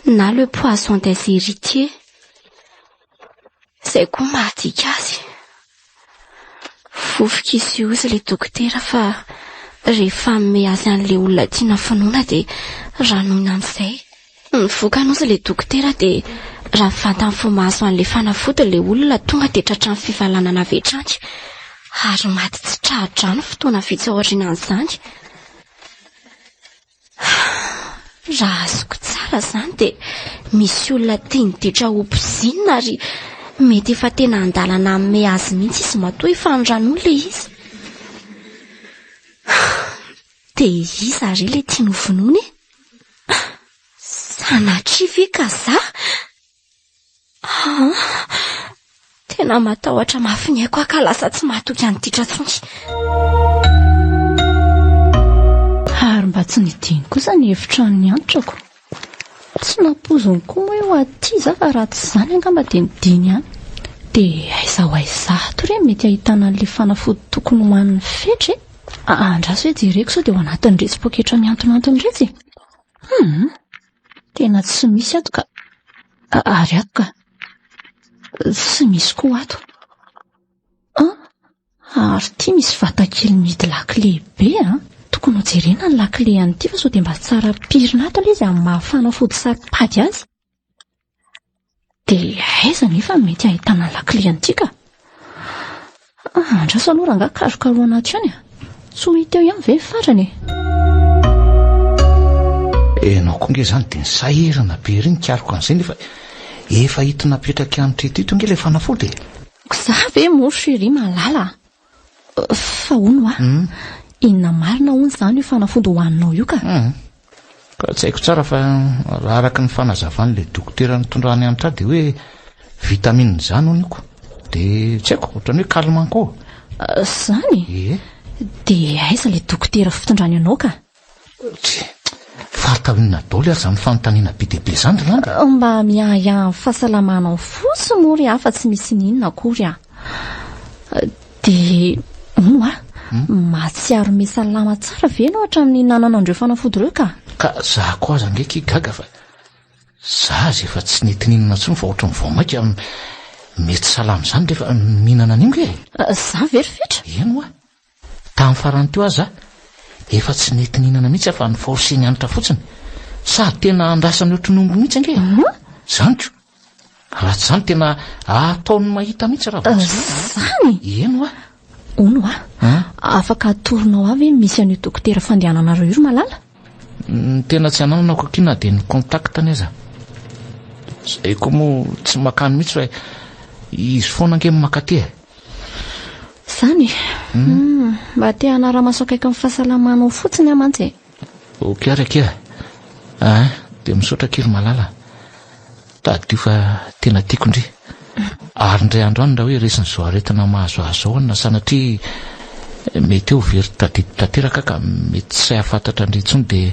na le poison des héritiers. Izay koa mahadika azy. Vovoka izy io hozy ilay dokotera fa rehefa hanome azy an'ilay olona tiana finoana dia ranoina amin'izay. Ny vokany hozy ilay dokotera dia raha vantany vao mahazo an'ilay fanafody ilay olona tonga dia tratran'ny fivalanana avy hatrany ary maty tsy tra-drano fotoana vitsy aorianan'izany. Raha azoko tsara izany dia misy olona tiany ditra ho pozinina ary mety efa tena an-dalana hanome azy mihitsy izy matoa efa noranony ilay izy. Dia iza re ilay tiany hovonoina e? Sanatria ve ka za? Aa, tena matahotra mafy ny aiko aho ka lasa tsy mahatoky an'i Ditra intsony. Ary mba tsy nidiny kosa ny efitranon'i Hantrako. Tsy nampoiziny koa moa io aty za fa raha tsy izany angamba dia nidiny ihany. Dia aiza ho aiza ato re mety ahitana an'ilay fanafody tokony hohanin'i Fetra e? Andraso hoe jereko sao dia ao anatin'iretsy poketra mihantonantona iretsy e. Hum. Tena tsy misy ato ka. Ary ato ka. Tsy misy koa ato. An? Ary ity misy vatakely mihidy lakile be an. Tokony hojerena ny lakile an'ity fa sao dia mba tsara pirina ato ilay izy amin'ny maha fanafody saro-pady azy. Dia aiza nefa no mety ahitana ny lakile an'ity ka? Andraso aloha rangahy karokarohana ato ihany a! Tsy ho hita eo ihany ve ny farany e? Enao koa nge zany de nisahirana be ery nikaroka an'izay nefa efa hita napetraky hanitra eto ito nge ilay fanafody e! Za ve moa chérie malala a! Fa hono hoa, inona marina hono izany io fanafody hohaninao io ka? Hum. Ka tsy haiko tsara fa raha araka ny fanazavan'ilay dokotera nitondra any hanitra ahy dia hoe vitamine izany hono io ko. Dia tsy haiko, ohatran'ny hoe calmant koa. Izany? Ie. Dia aiza ilay dokotera fitondrany anao ka? Tsia, faritra inona daholo ary izany fanontaniana be dia be izany ry Langa? Mba miahiahy ny fahasalamanao fotsiny moa ry aho fa tsy misy n'inona akory aho. Dia hono hoa, mahatsiaro misalama tsara ve ianao hatramin'ny nihinanana an'ireo fanafody ireo ka? Ka za koa aza ange akia gaga fa za aza efa tsy nety nihinana intsony fa ohatran'ny vao mainka mety salama izany rehefa mihinana an'io nge e! Za ve ry Fetra? Eny hoa. Tamin'ny farany teo aza efa tsy nety nihinana mihitsy aho fa ni-forcer nianatra fotsiny. Sady tena andrasany ohatry ny omby mihitsy ange e. Zany ko. Raha tsy izany tena ataony mahita mihitsy raha vao tsy mihinana. Zany? Eny hoa. Hono hoa, afaka atoronao ahy ve ny misy an'io dokotera fandehananareo io ry malala? Ny tena tsy ananako akia na dia ny contact-ny aza. Izay koa moa tsy makany mihitsy fa izy foana ange no makaty e. Izany e? Hmm. Mba te hanara-maso akaiky ny fahasalamanao fotsiny aho mantsy e. Ok ary akia. Ah, dia misaotra akia ry Malala. Tadidio fa tena tiako ndry. Ary indray andro any raha hoe resin'izao aretina mahazo ahy izao na sanatria mety hoe ho very tadidy tanteraka ka mety tsy hahafantatra ndry intsony dia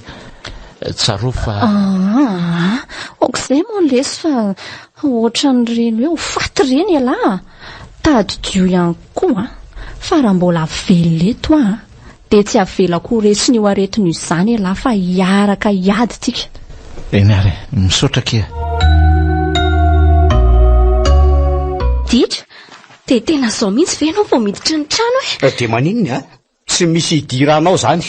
tsarovy fa... Ah, aok'izay moa lesy fa ohatran'ireny hoe ho faty ireny ialahy a. Tadidio ihany koa fa raha mbola velona eto aho dia tsy avelako ho resin'io aretina io izany ialahy fa hiaraka hiady tsika. Eny ary e, misaotra akia. Ditra, dia tena izao mihitsy ve ianao vao miditra ny trano e? Dia maninona a? Tsy misy idiranao izany.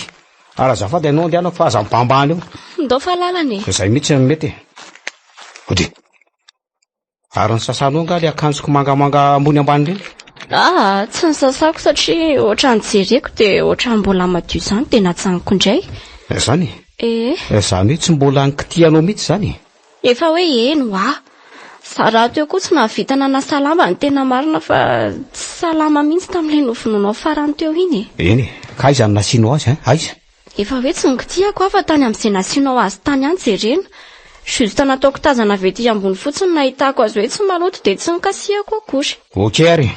Ary azafady ianao andehanako fa aza mibambana eo. Ndao fa lalana e. Izay mihitsy no mety e. Ody. Ary nisasanao angaha ilay akanjoko mangamanga ambony ambany ireny? Ah, tsy nisasako satria ohatran'ny jereko dia ohatran'ny mbola madio izany dia najanoko indray. Izany e? Ee. Izany hoe tsy mbola nikitihanao mihitsy izany e? Efa hoe eny hoa. Za rahateo koa tsy nahavita nanasa lamba ny tena marina fa tsy salama mihitsy tamin'ilay novonoinao farany teo iny e. Eny e, ka aiza no nasianao azy an? Aiza? Efa hoe tsy nikitihako aho fa tany amin'izay nasianao azy tany ihany jerena. Juste nataoko tazana avy ety ambony fotsiny nahitako azy hoe tsy maloto dia tsy nikasihako akory. Ok ary e.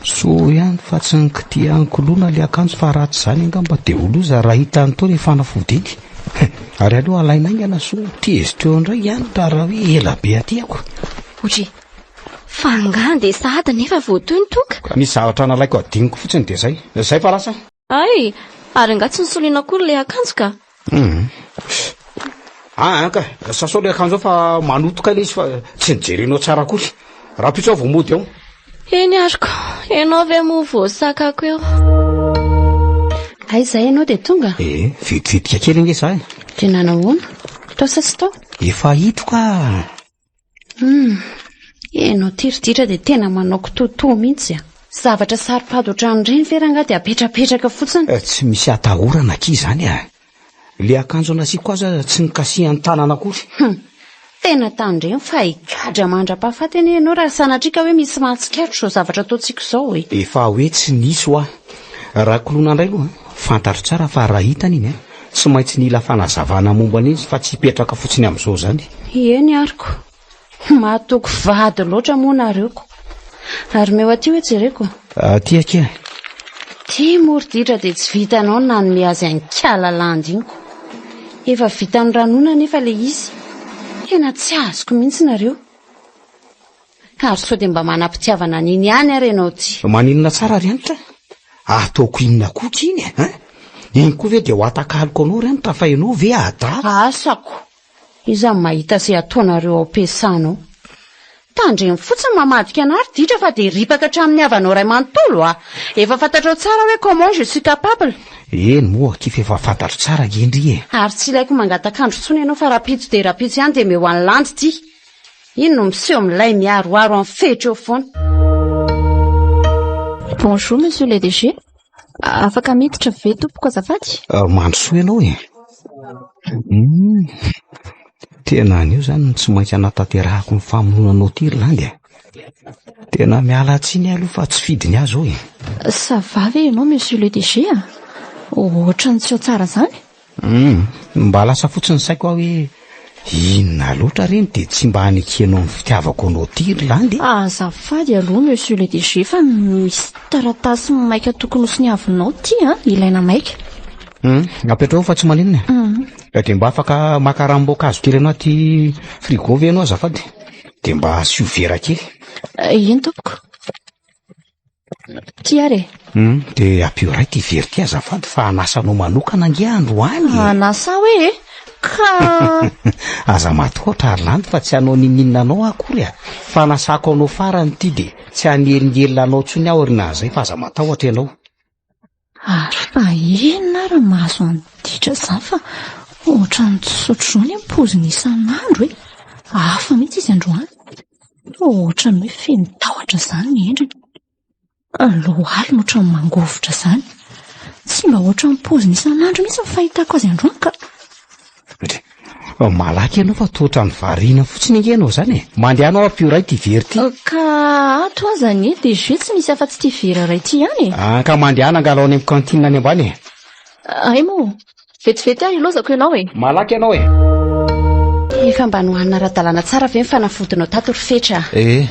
Soa ihany fa tsy nikitihan'i Koloina ilay akanjo fa raha tsy izany angamba dia ho loza raha hitan'i Toa ilay fanafody iny. Ary aleo alaina haingana soa tezitra eo indray ihany raha hoe ela be aty ako. Ohatry, fa angaha andeha sahady nefa vao toy ny tonga? Misy zavatra nalaiko adinoko fotsiny dia izay. Izay fa lasa. Hay! Ary angaha tsy nisoloina akory ilay akanjo ka? Hum. Ah, ka, sasao ilay akanjo ao fa maloto kay ilay izy fa tsy nijerenao tsara akory. Rahampitso aho vao mody ao. Eny ary ko, ianao ve moa voasakako eo? Aiza ianao dia tonga? Eh, vetivetika kely ange za e. Dia nanahoana? Tao sa tsy tao? Efa hito ka. Hum, ianao ity ry ditra dia tena manao kitoatoa mihitsy a. Zavatra saro-pady ohatran'ireny ve rangahy dia apetrapetraka fotsiny? Eh, tsy misy atahorana akia izany a. Ilay akanjo nasiako aza tsy nikasihan'ny tanana akory. Hum, tena tandremo fa higadra mandra-pahafaty anie ianao raha sanatria ka hoe misy mahatsikaritra izao zavatra ataontsika izao e. Efa hoe tsy nisy hoa. Raha koloina indray aloha, fantatro tsara fa raha hitany iny a, Tsy maintsy nila fanazavana momba an'iny izy fa tsy hipetraka fotsiny amin'izao izany. Eny ary ko. Mahatoky vady loatra moa nareo ko. Ary omeo aty hoe jereko. Aty akia. Ty moa ry ditra dia tsy vitanao ny nanome azy an'ikala landy iny ko. Efa vitan'i Ranona anefa ilay izy. Tena tsy azoko mihitsy nareo. Ary sao dia mba manam-pitiavana an'iny ihany ary ianao ity? Maninona tsara ry Hanitra? Ataoko inona koa ky iny e? Hein? Iny koa ve dia ho atakaloko anao ry Hanitra fa ianao ve adala? Asako! Iza no mahita izay ataonareo ao am-piasana ao? Tandremo fotsiny mamadika anà ry ditra fa dia ripaka hatramin'ny havanao iray manontolo a! Efa fantatrao tsara hoe comment je suis capable. Eny moa akia f'efa fantatro tsara ange ndry e! Ary tsy ilaiko mangatak'andro intsony ianao fa rahampitso dia rahampitso ihany dia omeo an'i Landy ity. Iny no miseho milay miharoharo amin'ny fetra eo foana. Bonjour monsieur le DG. Afaka miditra ve tompoko azafady? Ah, mandrosoa ianao e. Hmm. Tena anio izany no tsy maintsy anatanterahako ny famonoana anao ity ry Landy a. Tena miala tsiny aloha fa tsy fidiny ahy izao e. Ça va ve ianao monsieur le DG a? Ohatran'ny tsy ao tsara izany. Hum, mba lasa fotsiny ny saiko aho hoe inona loatra re no dia tsy mba hanekenao ny fitiavako anao ity ry Landy e? Azafady aloha monsieur le DG fa misy taratasy maika tokony ho soniavinao ity an, ilaina maika. Hum, apetraho fa tsy maninona e. Hum. Dia mba afaka maka ranom-boankazo kely anaty frigo ve ianao azafady? Dia mba asio vera kely. Eny tompoko. Ty ary e. Hum, dia ampio iray ty very ty azafady fa hanasa anao manokana ange androany e. Hanasa aho e? Ka. Aza matahotra ry Landy fa tsy hanao n'inon'inona anao aho akory a. Fanasako anao farany ity dia tsy hanelingelina anao intsony aho aorianan'izay fa aza matahotra ianao. Ary fa inona ary ny mahazo an'i Ditra izany fa ohatran'ny tsy sotro izao ny paoziny isan'andro e. Hafa mihitsy izy androany. Ohatran'ny hoe feno tahotra izany ny endriny. Lohaliny ohatran'ny mangovitra izany. Tsy mba ohatran'ny paoziny isan'andro mihitsy ny fahitako azy androany ka. Malaky ianao fa toa ohatran'ny variana fotsiny ange ianao izany e. Mandehana aho ampio iray ity vera ity. Ka ato aza anie DG tsy misy afa-tsy ity vera iray ity ihany e. Ah, ka mandehana angalao any amin'ny cantine any ambany e. Hay moa, vetivety ary ilaozako ianao e. Malaky ianao e. Efa mba nohanina ara-dalàna tsara ve ny fanafodinao tato ry Fetra a? Ee,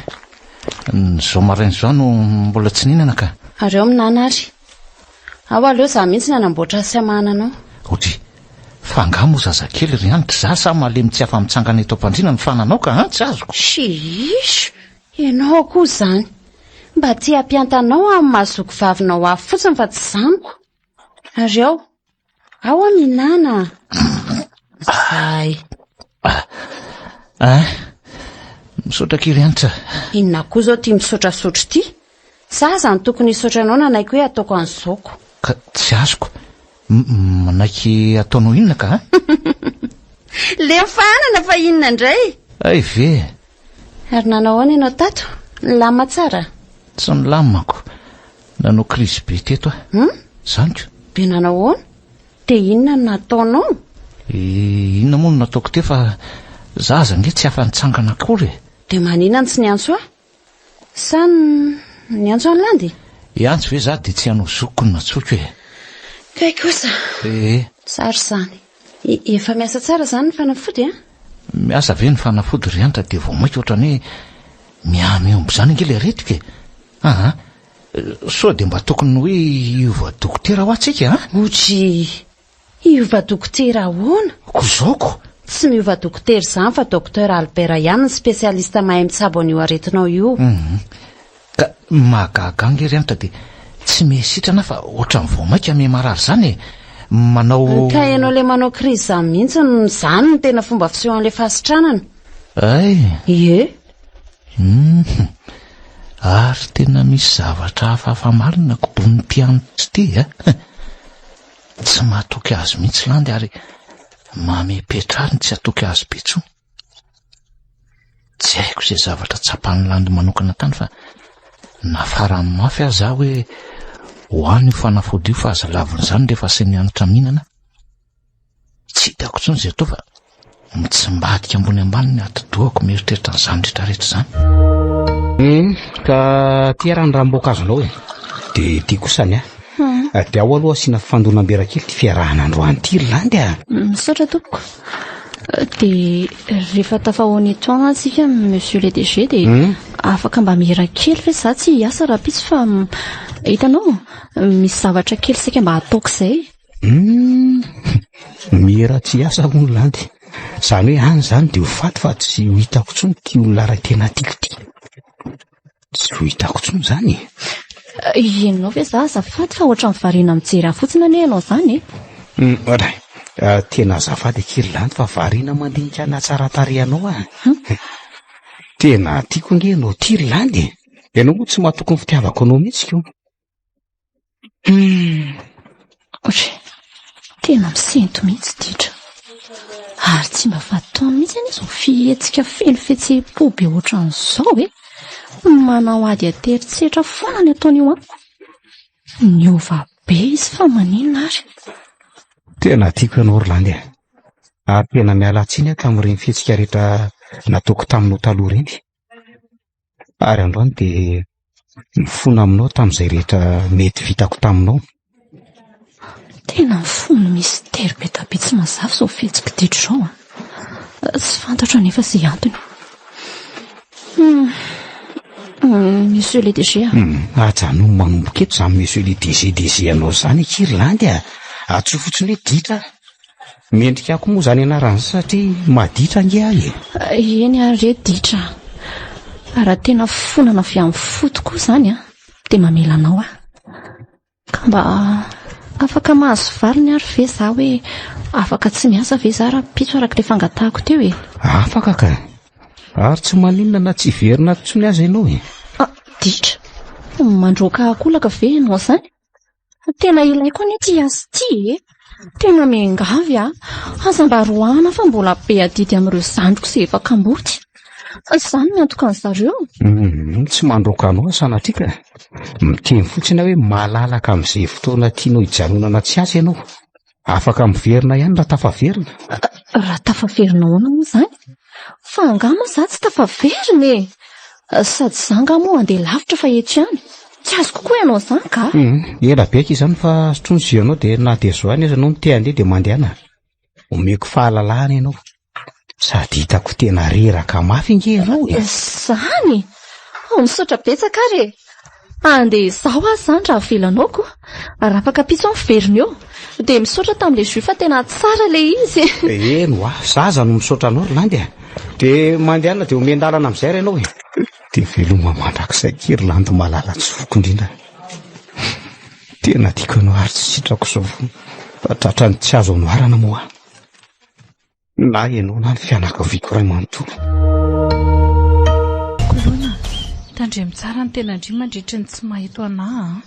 izao maraina izao no mbola tsy nihinana ka. Ary ao minana ary. Ao aleo za mihitsy nanamboatra azy sy hamahana anao. Audrey, fa angaha moa zazakely ry Hanitra za sa malemy tsy afa-mitsangana eto am-pandriana ny fananao ka an, tsy azoko. Sheesh! Ianao koa izany. Mba te hampianta anao amin'ny maha zoky vavinao ahy fotsiny fa tsy zaniko. Ary ao, ao aho mihinana. Zay. Ah, misaotra akia ry Hanitra. Inona koa izao ity misaotrasaotra ity? Za aza no tokony hisaotra anao nanaiky hoe ataoko an'izao ko. Ka tsy azoko. Manaiky ataonao inona ka? Leo fahanana fa inona indray? Hay ve? Ary nanao ahoana ianao tato? Nilamina tsara? Tsy nilamina ko. Nanao crise be teto aho. Hum? Zany ko. Dia nanao ahoana? Dia inona no nataonao? Inona moa no nataoko teo fa za aza ange tsy afa-nitsangana akory e. Dia maninona no tsy niantso ahy? Sa niantso an'i Landy? Hiantso ve za dia tsy hanao zokiko no nantsoiko e. Kay kosa. Ee. Tsara izany. Efa miasa tsara izany ny fanafody an? Miasa ve ny fanafody ry Hanitra dia vao mainka ohatran'ny hoe mihamihombo izany ange ilay aretiko e. Aa. Sao dia mba tokony hoe hiova dokotera hoa tsika an? Otry! Hiova dokotera ahoana? Ko zao ko! Tsy miova dokotera izany fa Docteur Albert ihany ny spécialiste mahay mitsabo an'io aretinao io. Hum. Ka mahagaga ange ry Hanitra dia tsy miha sitrana fa ohatran'ny vao mainka miha marary izany e! Manao. Ka ianao ilay manao crise izany mihitsy no izany no tena fomba fisehoan'ilay fahasitranana. Hay! Ie. Hum. Ary tena misy zavatra hafahafa marina kobonin'ity Hanitra ity a! Tsy mahatoky azy mihitsy Landy ary mamepetra ahy ny tsy hatoky azy be intsony. Tsy haiko izay zavatra tsapan'i Landy manokana tany fa nafarany mafy aza aho hoe ho any io fanafody io fa aza lavin'izany rehefa asain'i Hanitra mihinana. Tsy hitako intsony izay atao fa mitsimbadika ambony ambany ny atidohako mieritreritra an'izany rehetra rehetra izany. Hmm, ka ty ara ny ranom-boankazonao e. Dia ty kosa ny ahy. Hmm. Dia ao aloha asiana fandonam-bera kely ty fiarahana androany ty ry Landy a. Misaotra tompoko. Dia rehefa tafahoana eto an tsika monsieur le DG dia hmm. afaka mba mihira kely ve za tsy hiasa rahampitso fa hitanao misy zavatra kely saika mba hataoko izay. Humm! Mihira tsy hiasa hono Landy. Izany hoe any izany dia ho faty fa tsy ho hitako intsony ity olona iray tena tiako ity. Tsy ho hitako intsony izany e. Ianao ve za azafady fa ohatran'ny variana mijery ahy fotsiny anie ianao izany e. Hum, ray, ah, tena azafady akia ry Landy fa variana mandinika ny hatsaran-tarehanao aho. Tena tiako ange ianao ity ry Landy e. Ianao moa tsy matoky ny fitiavako anao mihitsy ko. Hum, Ohatry, tena misento mihitsy ditra. Ary tsy mba fataony mihitsy anie izao fihetsika feno fihetseham-po be ohatran'izao e. Manao ady an-teritsetra foana ny ataon'io amiko. Niova be izy fa maninona ary? Tena tiako ianao ry Landy a. Ary tena miala tsiny aho tamin'ireny fihetsika rehetra nataoko taminao taloha ireny. Ary androany dia mifona aminao tamin'izay rehetra mety vitako taminao. Tena mifono mistery be da be tsy mazava izao fihetsik'i Ditra izao an. Tsy fantatro anefa izay antony. Hmm. Monsieur le DG a. Hmm. Ajanony manomboka eto izany Monsieur le DG DG anao izany akia ry Landy a. Antsoy fotsiny hoe Ditra aho. Mendrika ahy koa moa izany anarana izany satria maditra ange ahy e. Eny ary re ditra a. Raha tena fonana avy amin'ny fo tokoa izany a, dia mamela anao aho. Ka mba afaka mahazo valiny ary ve za hoe afaka tsy miasa ve za rahampitso araka ilay fangatahako teo e? Afaka ka. Ary tsy maninona na tsy hiverina ato intsony aza ianao e. Ah, ditra. Mandroaka akolaka ve ianao izany? Tena ilaiko anie ity asa ity e! Tena miangavy aho, aza mba roahana fa mbola be adidy amin'ireo zandriko izay efa kamboty. Izaho no miantoka an-dry zareo. Hum, tsy mandroaka anao aho sanatria ka. Miteny fotsiny aho hoe malalaka amin'izay fotoana tianao hijanonana tsy asa ianao. Afaka miverina ihany raha tafaverina. Raha tafaverina. Tafaverina ahoana moa izany? Fa angaha moa izaho tsy tafaverina e? Sady izaho angaha moa handeha lavitra fa eto ihany. Tsy azoko koa ianao izany ka. Hum, ela be akia izany fa sotroy ny jus anao dia na dia zao ihany aza ianao no te handeha dia mandehana. Omeko fahalalahana ianao. Sady hitako tena reraka mafy ange ianao e. Izany? Oh, misaotra betsaka ary e. Andeha izaho aza izany raha avelanao ko. Raha afaka ampitso aho miverina eo. Dia misaotra tamin'ilay jus fa tena tsara ilay izy. Eny hoa, za aza no misaotra anao ry Landy a. Dia mandehana dia omen-dalana amin'izay ary ianao e. Dia veloma mandrakizay akia ry Landy malala tsy voky indrindra. Tena tiako ianao ary tsy sitrako izao fa tratran'ny tsy azo anoharana moa aho. Na ianao na ny fianakaviako iray manontolo. Koloina, tandremo tsara ny tenan-dry mandritry ny tsy maha eto anà a!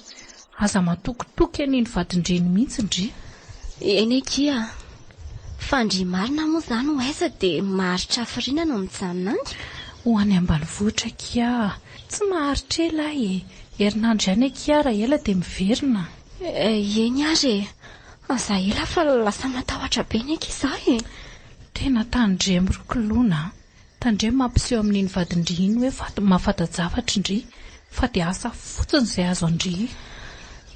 Aza matokitoky an'iny vadin-dreny mihitsy ndry. Eny akia a! Fa ndry marina moa izany ho aiza dia maharitra hafiriana no mijanona any? Ho any ambanivohitra akia a! Tsy maharitra ela aho e! Herinandro ihany akia raha ela dia miverina. Eny ary e! Aza ela fa lasa matahotra be ny ankizy za e! Tena tandremo ry Koloina a! Tandremo mampiseho amin'iny vadin-dry iny hoe faty mahafanta-javatra ndry fa dia asa fotsiny izay azo an-dry.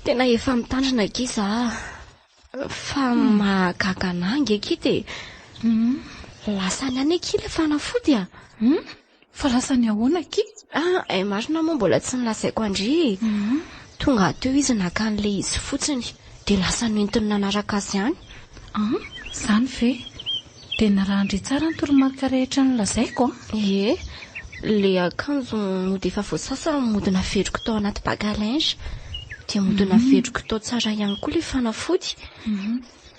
Tena efa mitandrina akia za fa mahagaga anah ange akia dia lasany any akia ilay fanafody a! Fa lasa ny ahoana akia? Ah, hay marina moa mbola tsy nolazaiko an-dry e. Tonga teo izy naka an'ilay izy fotsiny, dia lasa noentiny nanaraka azy ihany. An, izany ve? Dia narahan-dry tsara ny toromarika rehetra nolazaiko an? Ie, ilay akanjo mody efa voasasa mody naveriko tao anaty bac à linge. Dia mody naveriko tao tsara ihany koa ilay fanafody.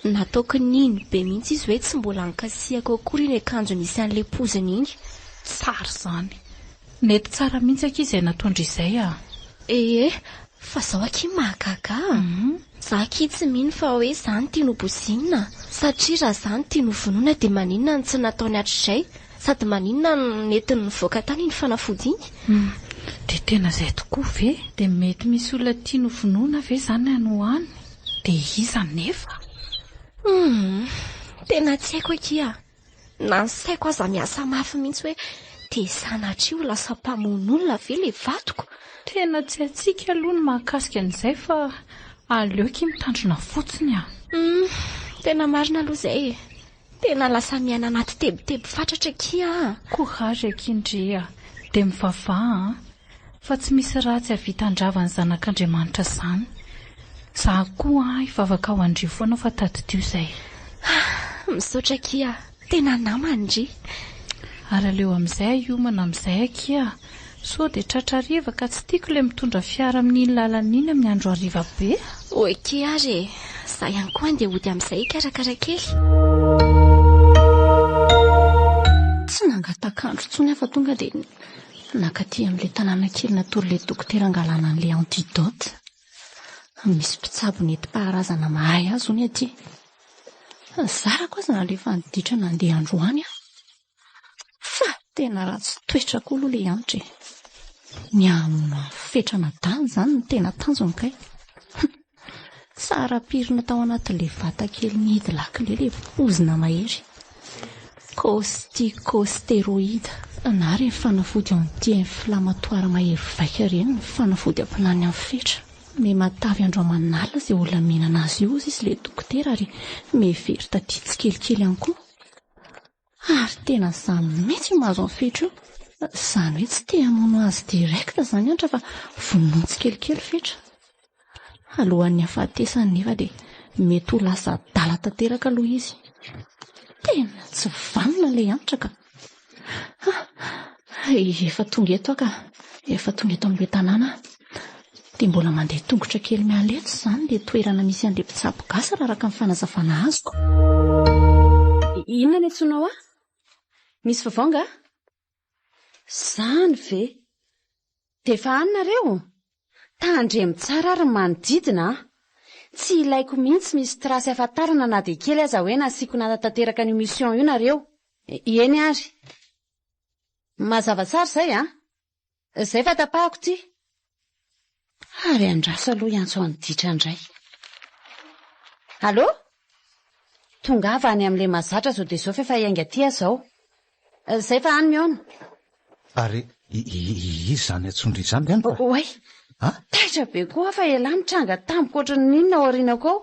Nataoko nino be mihitsy izy hoe tsy mbola nikasihako akory iny akanjo nisy an'ilay poziny iny. Tsara izany. Nety tsara mihitsy akia izay nataon-dry izay ah. Ee, fa zao akia mahagaga a! Za akia tsy mino fa hoe za no tiany ho bozinina satria raha za no tiany ho vonoina dia maninona no tsy nataony hatrizay sady maninona no nentiny nivoaka tany iny fanafody iny? Dia tena izay tokoa ve? Dia mety misy olona tiany ho vonoina ve izany any ho any? Dia iza anefa? Humm, tena tsy haiko akia. Na ny saiko aza miasa mafy mihitsy hoe dia sanatria ho lasa mpamono olona ve ilay vadiko? Tena tsy haintsika aloha ny mahakasika an'izay fa aleo akia mitandrina fotsiny a! Humm, tena marina aloha izay e! Tena lasa miaina anaty tebiteby fatratra akia a! Courage akia ndry a! Dia mivavaha an! Fa tsy misy ratsy hahavita handrava ny zanak'Andriamanitra izany. Za koa an hivavaka ho an-dry foana fa tadidio izay. Ah! Misaotra akia a! Tena namana ndry! Ary aleo amin'izay hiomana amin'izay akia a! Sao dia tratra hariva ka tsy tiako ilay mitondra fiara amin'iny lalana iny amin'ny andro hariva be. Ok ary e! Za ihany koa andeha hody amin'izay hikarakara kely. Tsy nangatak'andro intsony aho fa tonga dia Nankaty amin'ilay tanàna kely natoron'ilay dokotera hangalana an'ilay antidote. Misy mpitsabo nentim-paharazana mahay azy hono aty. Zarako aza nalefa ny ditra nandeha androany aho. Fa tena ratsy toetra koa aloha ilay Hanitra e. Ny hamono an'i Fetra anadahiny izany no tena tanjony kay. Tsara pirina tao anatin'ilay vata kely nihidy lakile ilay poizina mahery. Corticosteroïde na ireny fanafody anti-inflammatoire mahery vaika ireny ny fanafody ampinany amin'ny fetra. Miha-matavy andro aman'alina izay olona mihinana azy io hozy izy ilay dokotera ary miha-very tadidy tsikelikely ihany koa. Ary tena izany mihitsy io mahazo an'i Fetra io. Izany hoe tsy te hamono azy direct izany Hanitra fa vonoiny tsikelikely Fetra. Alohan'ny hahafatesany nefa dia mety ho lasa adala tanteraka aloha izy. Tena tsy vanona ilay Hanitra ka. Ah, efa tonga eto aho ka. Efa tonga eto amin'ilay tanàna aho. Dia mbola mandeha tongotra kely miala eto izany ilay toerana misy an'ilay mpitsabo gasy raha araka ny fanazavana azoko. Inona no iantsoanao ahy? Misy vaovao angaha? Izany ve? Dia efa any nareo? Tandremo tsara ary ny manodidina an! Tsy ilaiko mihitsy misy trace ahafantarana na dia kely aza hoe nasiako nanatanteraka an'io mission io nareo. Eny ary. Mazava tsara izay an! Izay fa tapahako ity. Ary andraso aloha hiantso an'i Ditra indray. Allô? Tongava any amin'ilay mahazatra zao dia izao f'efa hiainga aty aho izao. Izay fa any mihaona. Ary iza izany antsoin-dry izany ry anona? Oay! Taitra be koa aho fa ialahy mitranga tampoka ohatran'ny inona ao aorianako ao.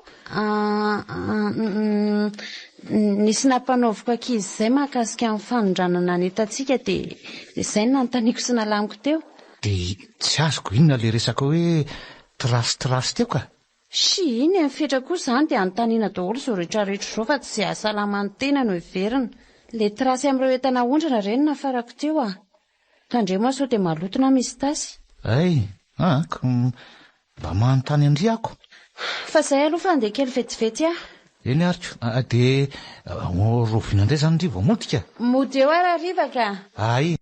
Nisy nampanaoviko ankizy izay mahakasika ny fanondranana ny entantsika dia izay no nanontaniako sy nalamiko teo. Dia tsy azoko inona ilay resaka hoe trace trace teo ka? Sy iny e, fetra koa izany dia anontaniana daholo izao rehetra rehetra izao fa tsy izay hahasalama ny tena no heverina. Ilay trace amin'ireo entana aondrana ireny no nafarako teo a! Tandremo aho sao dia maloto na misy tasy. Hay, an, ko mba manontany an-dry aho ko. Fa izay aloha fa handeha kely vetivety aho. Eny ary ko, dia rahoviana indray izany ndry vao mody ka? Mody eo aho rahariva ka! Hay.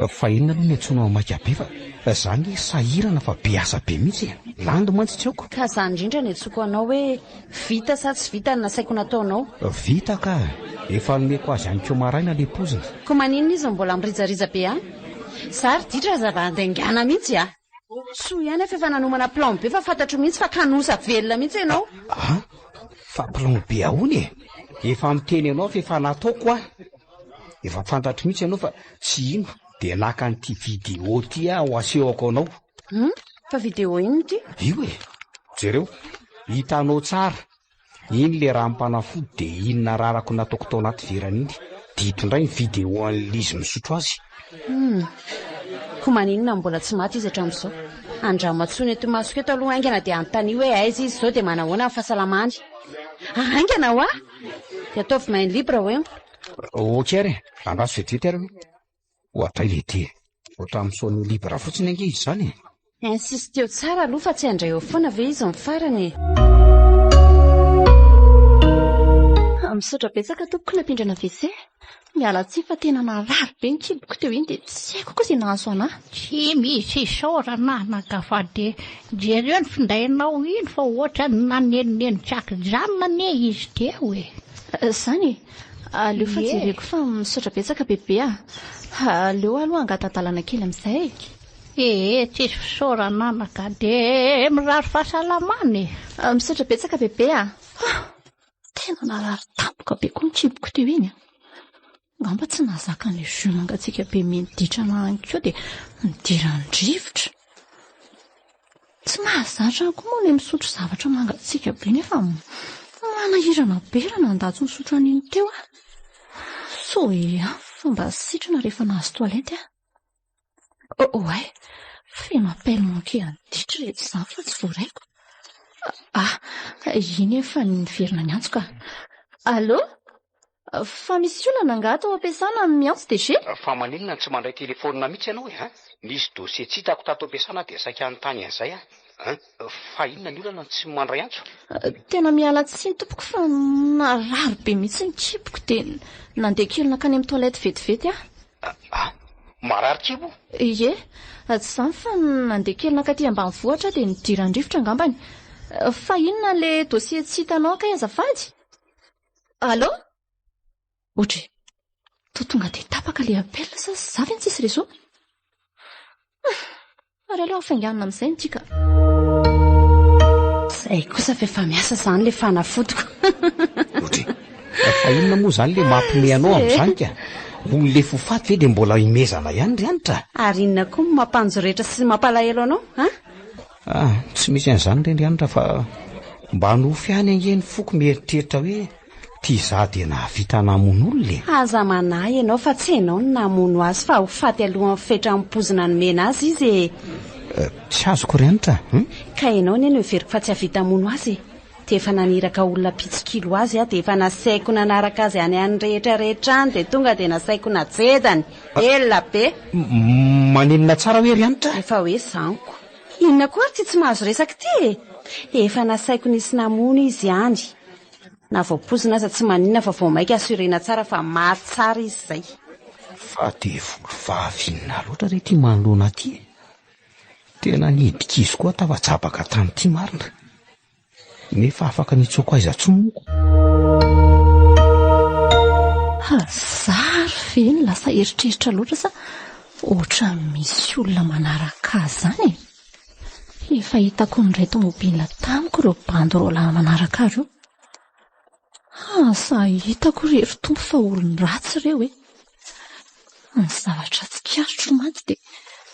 Fa inona aloha ny antsoinao maika be fa za nge sahirana fa be asa be mihitsy e! Landy mantsy tsy aoko. Ka zany indrindra ny antsoiko anao hoe vita sa tsy vita ny nasaiko nataonao? Vita ka! Efa nomeko azy any ko maraina le poziny. Ko maninona izy no mbola mirijarija be any? Za ry ditra aza mba andaingana mihitsy a! Soa ihany aho fa efa nanomana plan B fa fantatro mihitsy fa kanosa velona mihitsy ianao. An! Fa plan B ahoana e? Efa miteny anao fa efa nataoko an! Efa fantatro mihitsy ianao fa tsy hino dia naka an'ity vidéo ity aho asehoko anao. Hum! Fa vidéo inona ity? Io e! Jereo, hitanao tsara. Iny le ranom-panafody dia iny nararako nataoko tao anaty verany iny. Dia ito indray ny vidéo an'ilay izy misotro azy. Hum! Koa maninona no mbola tsy maty izy hatramin'izao? Andramo antsoina eto imasoko eto aloha haingana dia anontanio hoe aiza izy izao dia manahoana ny fahasalamany. Haingana hoa! Dia ataovy main libre hoeo. Ok ary e! Andraso vetivety ary aloha. Ohatray le ty e! Ohatran'ny mi-sonner libre fotsiny ange izy izany e! Insisteo tsara aloha fa tsy handray eo foana ve izy ny farany e! Misaotra betsaka tompoko nampindrana WC. Miala tsiny fa tena narary be ny kiboko teo iny dia tsy haiko koa izay nahazo anà. Tsy misy isaorana anaka fa dia jereo ny findainao iny fa ohatran'ny nanenoneno tsy ankijanona anie izy teo e! Izany e! Aleo fa jereko fa misaotra betsaka bebe a! Aleo aloha hangata-dalana kely amin'izay e! Ee, tsisy fisaorana anaka, dia mirary fahasalamana e! Misaotra betsaka bebe a! Tena narary tampoka be koa ny kiboko teo iny a! Angamba tsy nahazaka an'ilay jus mangatsiaka be meny ditrana any koa dia nidiran'ny rivotra. Tsy mahazatra ahy koa moa ilay misotro zavatra mangatsiaka be nefa manahirana be raha nandà tsy nisotro an'iny teo aho. Soa ihany fa mba sitrana rehefa nahazo toilette aho. Oay, feno appel manqué an'i Ditra ireto izany fa tsy voaraiko. Ah, iny efa niverina niantso ka. Allô? Fa misy olana angaha tao am-piasana miantso DG? Fa maninona no tsy mandray telefaonina mihitsy ianao e an? Nisy dossier tsy hitako tato am-piasana dia saika hanontany an'izay aho an! Fa inona ny olana no tsy mandray antso? Tena miala tsiny tompoko fa narary be mihitsy ny kiboko dia nandeha kely nankany amin'ny toilette vetivety aho. An? Marary kibo? Ie, tsy izany fa nandeha kely nankaty ambanivohitra aho dia nidiran-drivotra angambany. Fa inona ilay dossier tsy hitanao kay azafady? Allô? Ohatry e! Toa tonga dia tapaka ilay appel sa za ve no tsisy réseau? Ary aleo hafainganina amin'izay ny ity ka. Zay kosa f'efa miasa izany ilay fanafodiko. Ohatry e! Fa inona moa izany ilay mampime anao amin'izany ka? Olona efa ho faty ve dia mbola imezana ihany ry Hanitra? Ary inona koa no mampanjoretra sy mampalahelo anao, an? Ah, tsy misy an'izany re ry Hanitra fa mba nofy ihany ange ny foko mieritreritra hoe ity izaho dia nahavita namono olona e. Aza manahy ianao fa tsy ianao no namono azy fa ho faty alohan'ny fetran'ny pozina nomena azy izy e. Eh, tsy azoko ry Hanitra a. Ka ianao anie no heveriko fa tsy hahavita hamono azy e. Dia efa naniraka olona mpitsikilo azy aho dia efa nasaiko nanaraka azy any any rehetra rehetra any dia tonga dia nasaiko najedany. Ela be. Maninona tsara hoe ry Hanitra? Efa hoe zanko. Inona koa ary ity tsy mahazo resaka ity e? Efa nasaiko nisy namono izy any. Na voapoizina aza tsy maninona fa vao maika assurena tsara fa maty tsara izy izay. Fa devoly vavy inona loatra re ity manoloana ity e? Tena nidika izy koa tafajabaka tamin'ity marina. Nefa afaka nitsoaka aiza tsony moa ko. Zary ve no lasa eritreritra loatra sa ohatran'ny misy olona manaraka azy zany e? Efa hitako niray tomobila tamiko ireo bandy roalahy manaraka ahy ireo. Asa hitako re ry Tompo fa olon-dratsy ireo e! Ny zavatra tsikaritro mantsy dia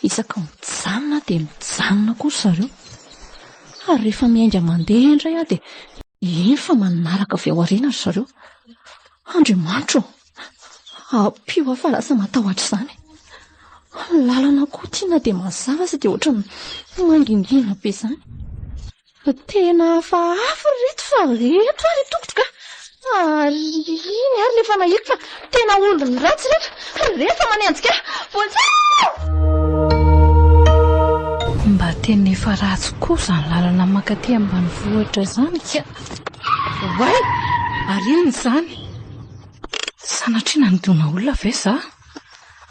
isaka mijanona aho dia mijanona koa ry zareo. Ary rehefa miainga mandeha indray aho dia iny fa manaraka avy ao aoriana ry zareo. Andriamanitra ô! Ampio aho fa lasa matahotra izany. Ny lalana koa ity na dia mazava aza dia ohatran'ny mangingina be izany. Tena hafahafa ry reto fa reto ary tokotro ka. Ary iny ary le fanahiako fa tena olon ratsy reto. Reto fa manenjika ahy. Vonjeo! Mba tena efa ratsy koa izany lalana mankaty ambanivohitra izany ka. Oay! Ary inona izany? Sanatria nandona olona ve za?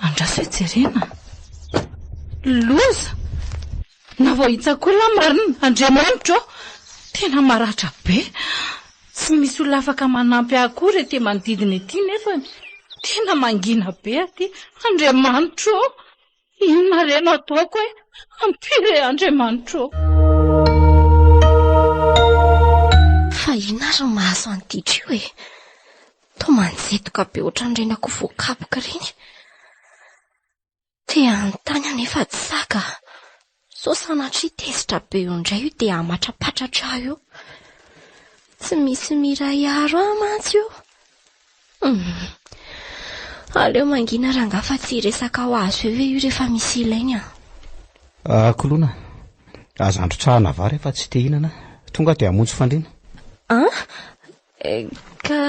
Andraso hoe jerena. Loza! Navoahitsako olona marina, Andriamanitro ô! Tena maratra be. Tsy misy olona afaka manampy ahy akory ety manodidina ety nefany. Tena mangina be aty. Andriamanitro ô! Inona re no ataoko e? Ampio re Andriamanitro ô! Fa inona ary no mahazo an'i Ditra io e? Toa manjetoka be ohatran'ireny akoho voakapoka ireny. Te hanontany aho nefa tsy sahy ka. Sao sanatria tezitra be eo indray io dia hamatrapatratra ahy eo. Tsy misy mira hiaro ahy mantsy io. Hum. Aleo mangina rangahy fa tsy hiresaka ho azo eo ve io rehefa misy ilainy an. Ah, Koloina, aza androtsahana vary fa tsy te hihinana. Tonga dia hamonjy fandriana. An? Ka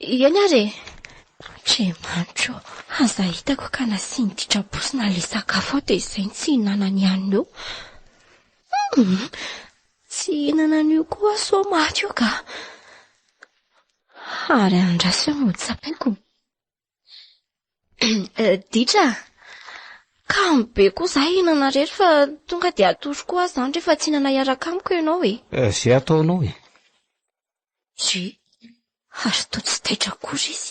eny ary e! Andriamanitro ô, aza hitako ka nasiany ditrabosina ilay sakafo ao dia izay no tsy hihinanany hanina eo. Hum, tsy hihinana an'io koa aho sao maty eo ka. Ary andraso eo no tsapaiko. Ditra a! Kamo be koa za hihinana irery fa tonga dia hatory koa aho izany rehefa tsy hihinana hiaraka amiko ianao e. Izay ataonao e. Dry, ary toa tsy taitra akory izy.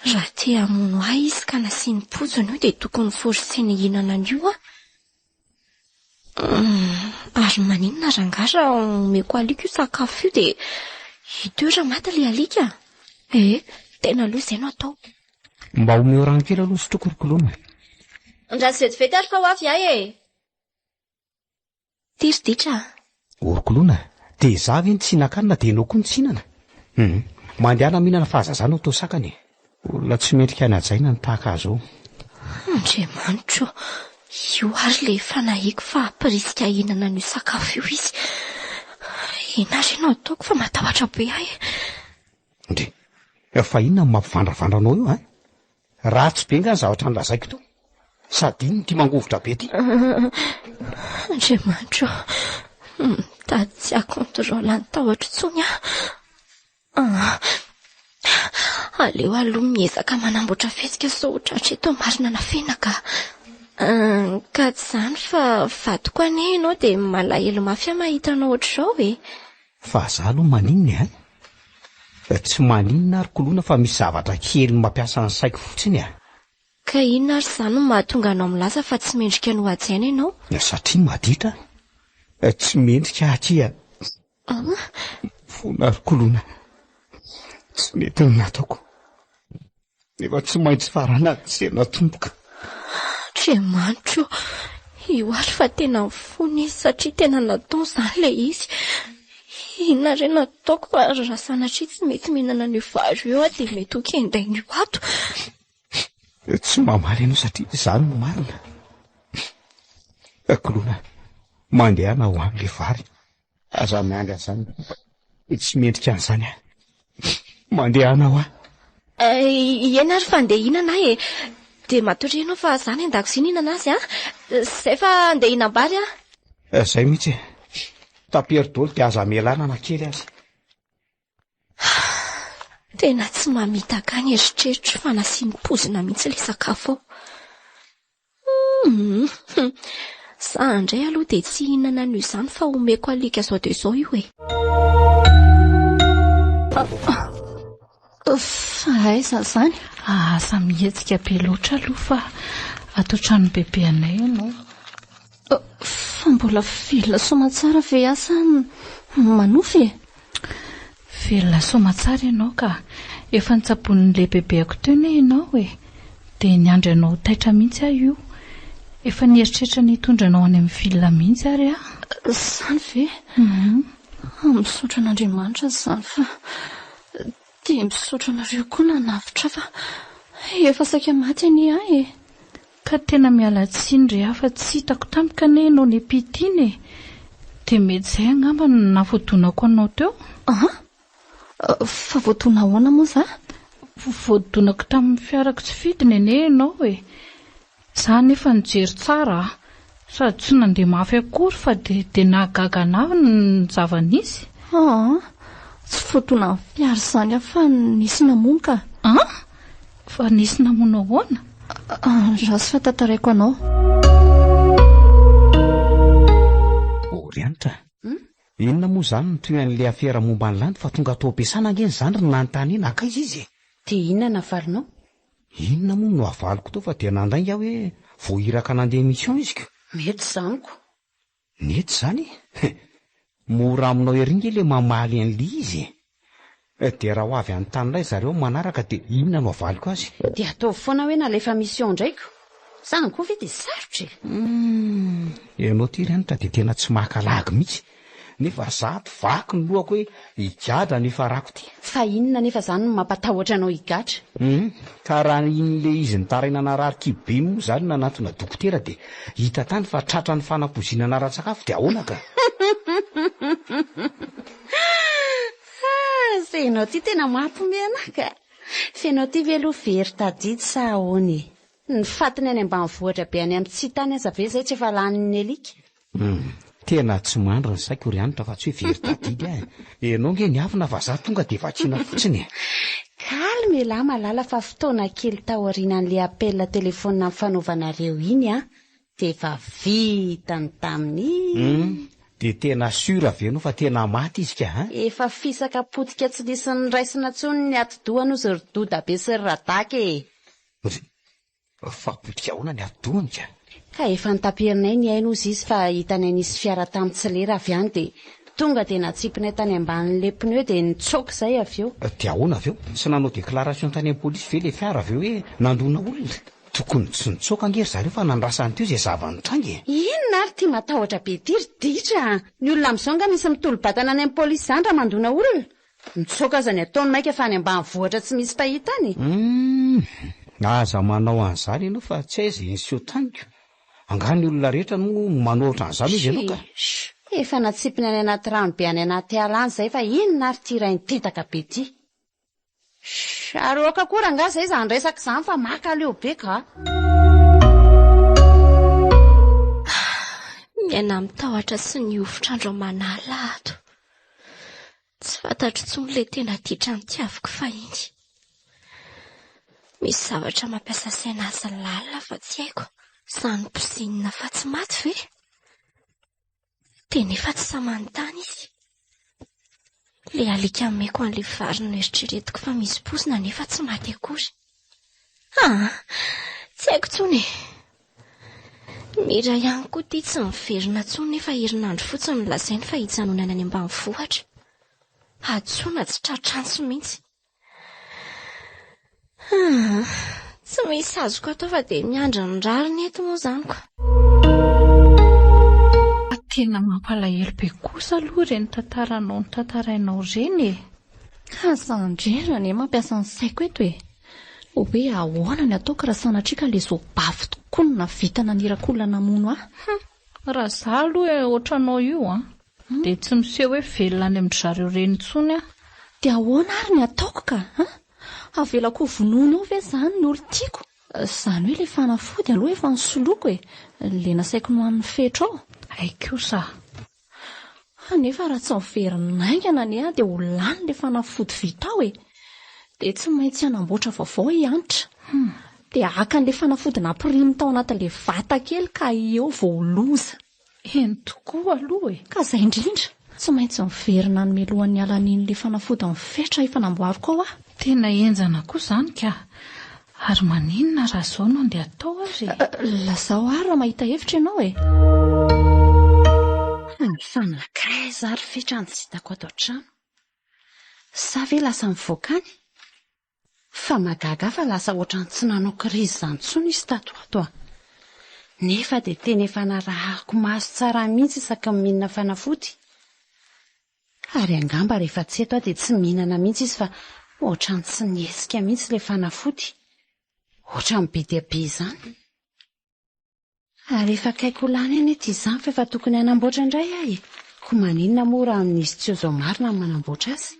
Raha te hamono ahy izy ka nasiany poizina io dia tokony forcena hihinana an'io aho. Ary maninona rangahy raha omeko alika io sakafo io dia hita eo raha maty ilay alika? Eh, tena aleo izay no atao. Mba omeo rano kely aloha sotroiko ry Koloina. Andraso vetivety ary fa ho avy aho e! Ty ry ditra a! O ry Koloina, dia izaho ve no tsy hihinan-kanina dia ianao koa no tsy hihinana? Hum, mandehana mihinana fa aza zah no atao sakana e! Olona tsy mendrika ny hajaina ny tahaka azy ao. Andriamanitro ô! Io ary ilay efa nahiko fa hampirisika hihinana an'io sakafo io izy. Inona re no ataoko fa matahotra be aho e! Ndry! Fa inona no mampivandravandra anao io an? Ratsy be nga ny zavatra nolazaiko teo? Sady inona ity mangovitra be ity? Andriamanitro ô! Mitady tsy haha-contrôle ny tahotro intsony aho. Ah, aleo aloha miezaka manamboatra fihetsika sao ho tratra eto marina nafenina ka. Ah, ka tsy izany fa vadiko anie ianao dia malahelo mafy aho mahita anao ohatr'izao e. Fa za aloha maninona e an? Tsy maninona ary koloina fa misy zavatra kely mampiasa ny saiko fotsiny e. Ka inona ary izany no mahatonga anao milaza fa tsy mendrika ny hohajaina ianao? Satria maditra aho. Tsy mendrika aho akia. Fona ry koloina. Tsy mety ny nataoko. Nefa tsy maintsy farana tsy natomboka. Andriamanitro, io ary fa tena mifona izy satria tena nataony izany ilay izy. Inona re no ataoko fa raha sanatria tsy mety mihinana an'io vary io aho dia mety ho kendain'io ato. Tsy mamaly ianao satria izany no marina. Koloina, mandehana ho any ilay vary. Aza miandry an'izany fa tsy mendrika an'izany aho. Mandehana ho aho. Eh, eny ary fa andeha hihinana aho e. Dia matoria ianao fa za any an-dakozia nihinana azy an. Zay fa andeha hihinam-bary aho. Eh, zay mihitsy e. Tapero daholo dia aza mialana na kely aza. Tena tsy mamitaka ahy ny eritreritro fa nasiany poizina mihitsy ilay sakafo ao. Humm. Za indray aloha dia tsy hihinana an'io izany fa omeko alika izao dia izao io e. Fa aiza izany? Aza mihetsika be loatra aloha fa ato an-tranon'i bebe anay ianao. Fa mbola velona soamantsara ve aho sa manofy e? Velona soamantsara ianao ka. Efa notsaboin'ny lehibebeako teo anie ianao e. Dia niandry anao ho taitra mihitsy aho io. Efa nieritreritra ny hitondra anao any amin'ny ville mihitsy ary aho. Izany ve? Misaotra an'Andriamanitra izany fa dia misaotra anareo koa nanavotra ahy fa efa saika maty anie aho e. Ka tena miala tsiny ry aho fa tsy hitako tampoka anie ianao nipity iny e! Dia mety izay angamba no nahavoadonako anao teo? An? Fa voadona ahoana moa za? Voadonako tamin'ny fiarako tsy fidiny anie ianao e! Za anefa nijery tsara a! Sady tsy nandeha mafy akory fa dia dia nahagaga anah ny zava-nisy. Aa! Tsy voadonan'ny fiara izany aho fa nisy namono ka! An? Fa nisy namono ahoana? Andraso fa tantaraiko anao. Orianitra, inona moa izany no tohin'ilay afera momba an'i Lanto fa tonga tao am-piasana ange ny zandriny nanontany iny, hankaiza izy e? Dia inona no havalinao? Inona moa no havaliko teo fa dia nandainga aho hoe voahiraka nandeha mission izy ko. Mety izany ko. Nety izany e! Mora aminao ery nge le mamaly an'le izy e! Dia raha ho avy hanontany indray zareo amin'ny manaraka dia inona no havaliko azy? Dia ataovy foana hoe nalefa mission indray ko! Izany koa ve dia sarotra e! Humm! Ianao ity ry Hanitra dia tena tsy maka lagy mihitsy! Nefa za ato vaky ny lohako hoe higadra no hifarako ity. Fa inona anefa izany no mampatahotra anao higadra? Hum, ka raha iny le izy nitaraina narary kibo be iny moa izany nanantona dokotera dia hita tany fa tratran'ny fanapoizinana ara-tsakafo dia ahoana ka? Ah, fenao ity tena mampiomehy anah ka! Fenao ity ve aloha very tadidy sa ahoana e? Ny fatiny any ambanivohitra be any amin'ny tsy tany aza ve izay tsy efa lanin'ny alika? Humm, tena tsy mandry ny saiko ry Hanitra fa tsy hoe very tadidy aho e. Ianao nge niafina fa za tonga dia vakiana fotsiny e. Calme elah malala fa fotoana kely taorianan'le appel téléphone nifanaovanareo iny an, dia efa vita ny tamin'ny. Humm, dia tena sûr ve ianao fa tena maty izy ka an? Efa fisaka potika tsy nisy niraisina intsony ny atidohany ozy ry Dodabe sy ry Radaka e. Ry, fa potika ahoana ny atidohany ka? Ka efa notaperinay ny ainy hozy izy fa hitanay nisy fiara tamin'ny tsy lera avy any dia tonga dia natsipinay tany ambanin'ilay pneu dia nitsoaka izay avy eo. Dia ahoana avy eo? Tsy nanao déclaration tany amin'ny polisy ve ilay fiara avy eo hoe nandona olona? Tokony tsy nitsoaka ange ry zareo fa nandrasany teo izay zava-nitranga e! Inona ary ity matahotra be ity ry ditra a! Ny olona amin'izao angaha misy mitolo-batana any amin'ny polisy izany raha mandona olona? Mitsoaka aza ny ataony maika fa any ambanivohitra tsy misy mpahita any e! Humm! Aza manao an'izany ianao fa tsy aiza iny seho taniko. Angaha ny olona rehetra no manao ohatran'izany hozy ianao ka? Shh! Efa natsipiny any anaty rano be any anaty ala any izay fa inona ary ity rain-tetaka be ity? Shh! Ary aoka koa rangahy izay izany resaka izany fa makaleo be ka! Miaina amin'ny tahotra sy ny hovitra andro aman'alina ato. Tsy fantatro intsony ilay tena ditra nitiaviko fahiny. Misy zavatra mampiasa saina azy lalina fa tsy haiko. Izany pozinina fa tsy maty ve? Dia nefa tsy sahy manontany izy. Ilay alika ameko an'ilay vary noeritreretiko fa misy pozina nefa tsy maty akory. Ah, tsy haiko intsony e. Mira ihany koa ity tsy miverina intsony nefa herinandro fotsiny no lazainy fa hijanonany any ambanivohitra. Hadisoana tsy tratr'antso mihitsy. Ah, tsy misy azoko atao fa dia miandry ny rariny eto moa izany ko. Tena mampalahelo be kosa aloha ireny tantaranao notantarainao ireny e! Ka za ndry anie mampiasa ny saiko eto e! Hoe ahoana ny ataoko raha sanatria ka le zobavy tokoa no nahavita naniraka olona namono ahy? Hum! Raha za aloha e ohatranao io an! Dia tsy miseho hoe velona any amin-dry zareo ireny intsony aho. Dia ahoana ary ny ataoko ka an? Avelako ho vonoina eo ve izany ny olon-tiako? Izany hoe ilay fanafody aloha efa nisoloako e! Ilay nasaiko nohanin'i Fetra ao. Hay kosa! Nefa raha tsy miverina haingana anie aho dia ho lany ilay fanafody vita ao e! Dia tsy maintsy hanamboatra vaovao i Hanitra. Dia haka an'ilay fanafody nampiriminy tao anatin'ilay vata kely ka eo vao ho loza. Eny tokoa aloha e! Ka izay indrindra! Tsy maintsy miverina any mialohan'ny halan'iny ilay fanafody mifetra efa namboariko ao aho. Tena henjana koa izany ka! Ary maninona raha izao no andeha atao ary e? Lazao ary raha mahita hevitra ianao e! Ny fanakaiza ary fetra no tsy hitako ato an-trano. Sa ve lasa mivoaka any? Fa mahagaga ahy fa lasa ohatran'ny tsy nanao crise izany intsony izy tato ho ato a! Nefa dia tena efa narahako maso tsara mihitsy isaky ny mihinana fanafody. Ary angamba rehefa tsy eto aho dia tsy mihinana mihitsy izy fa ohatran'ny tsy nihetsika mihitsy ilay fanafody. Ohatran'ny be dia be izany. Ary efa akaiky ho lany anie ity izany fa efa tokony hanamboatra indray aho e! Koa maninona moa raha amin'izy tsy eo izao marina ny manamboatra azy?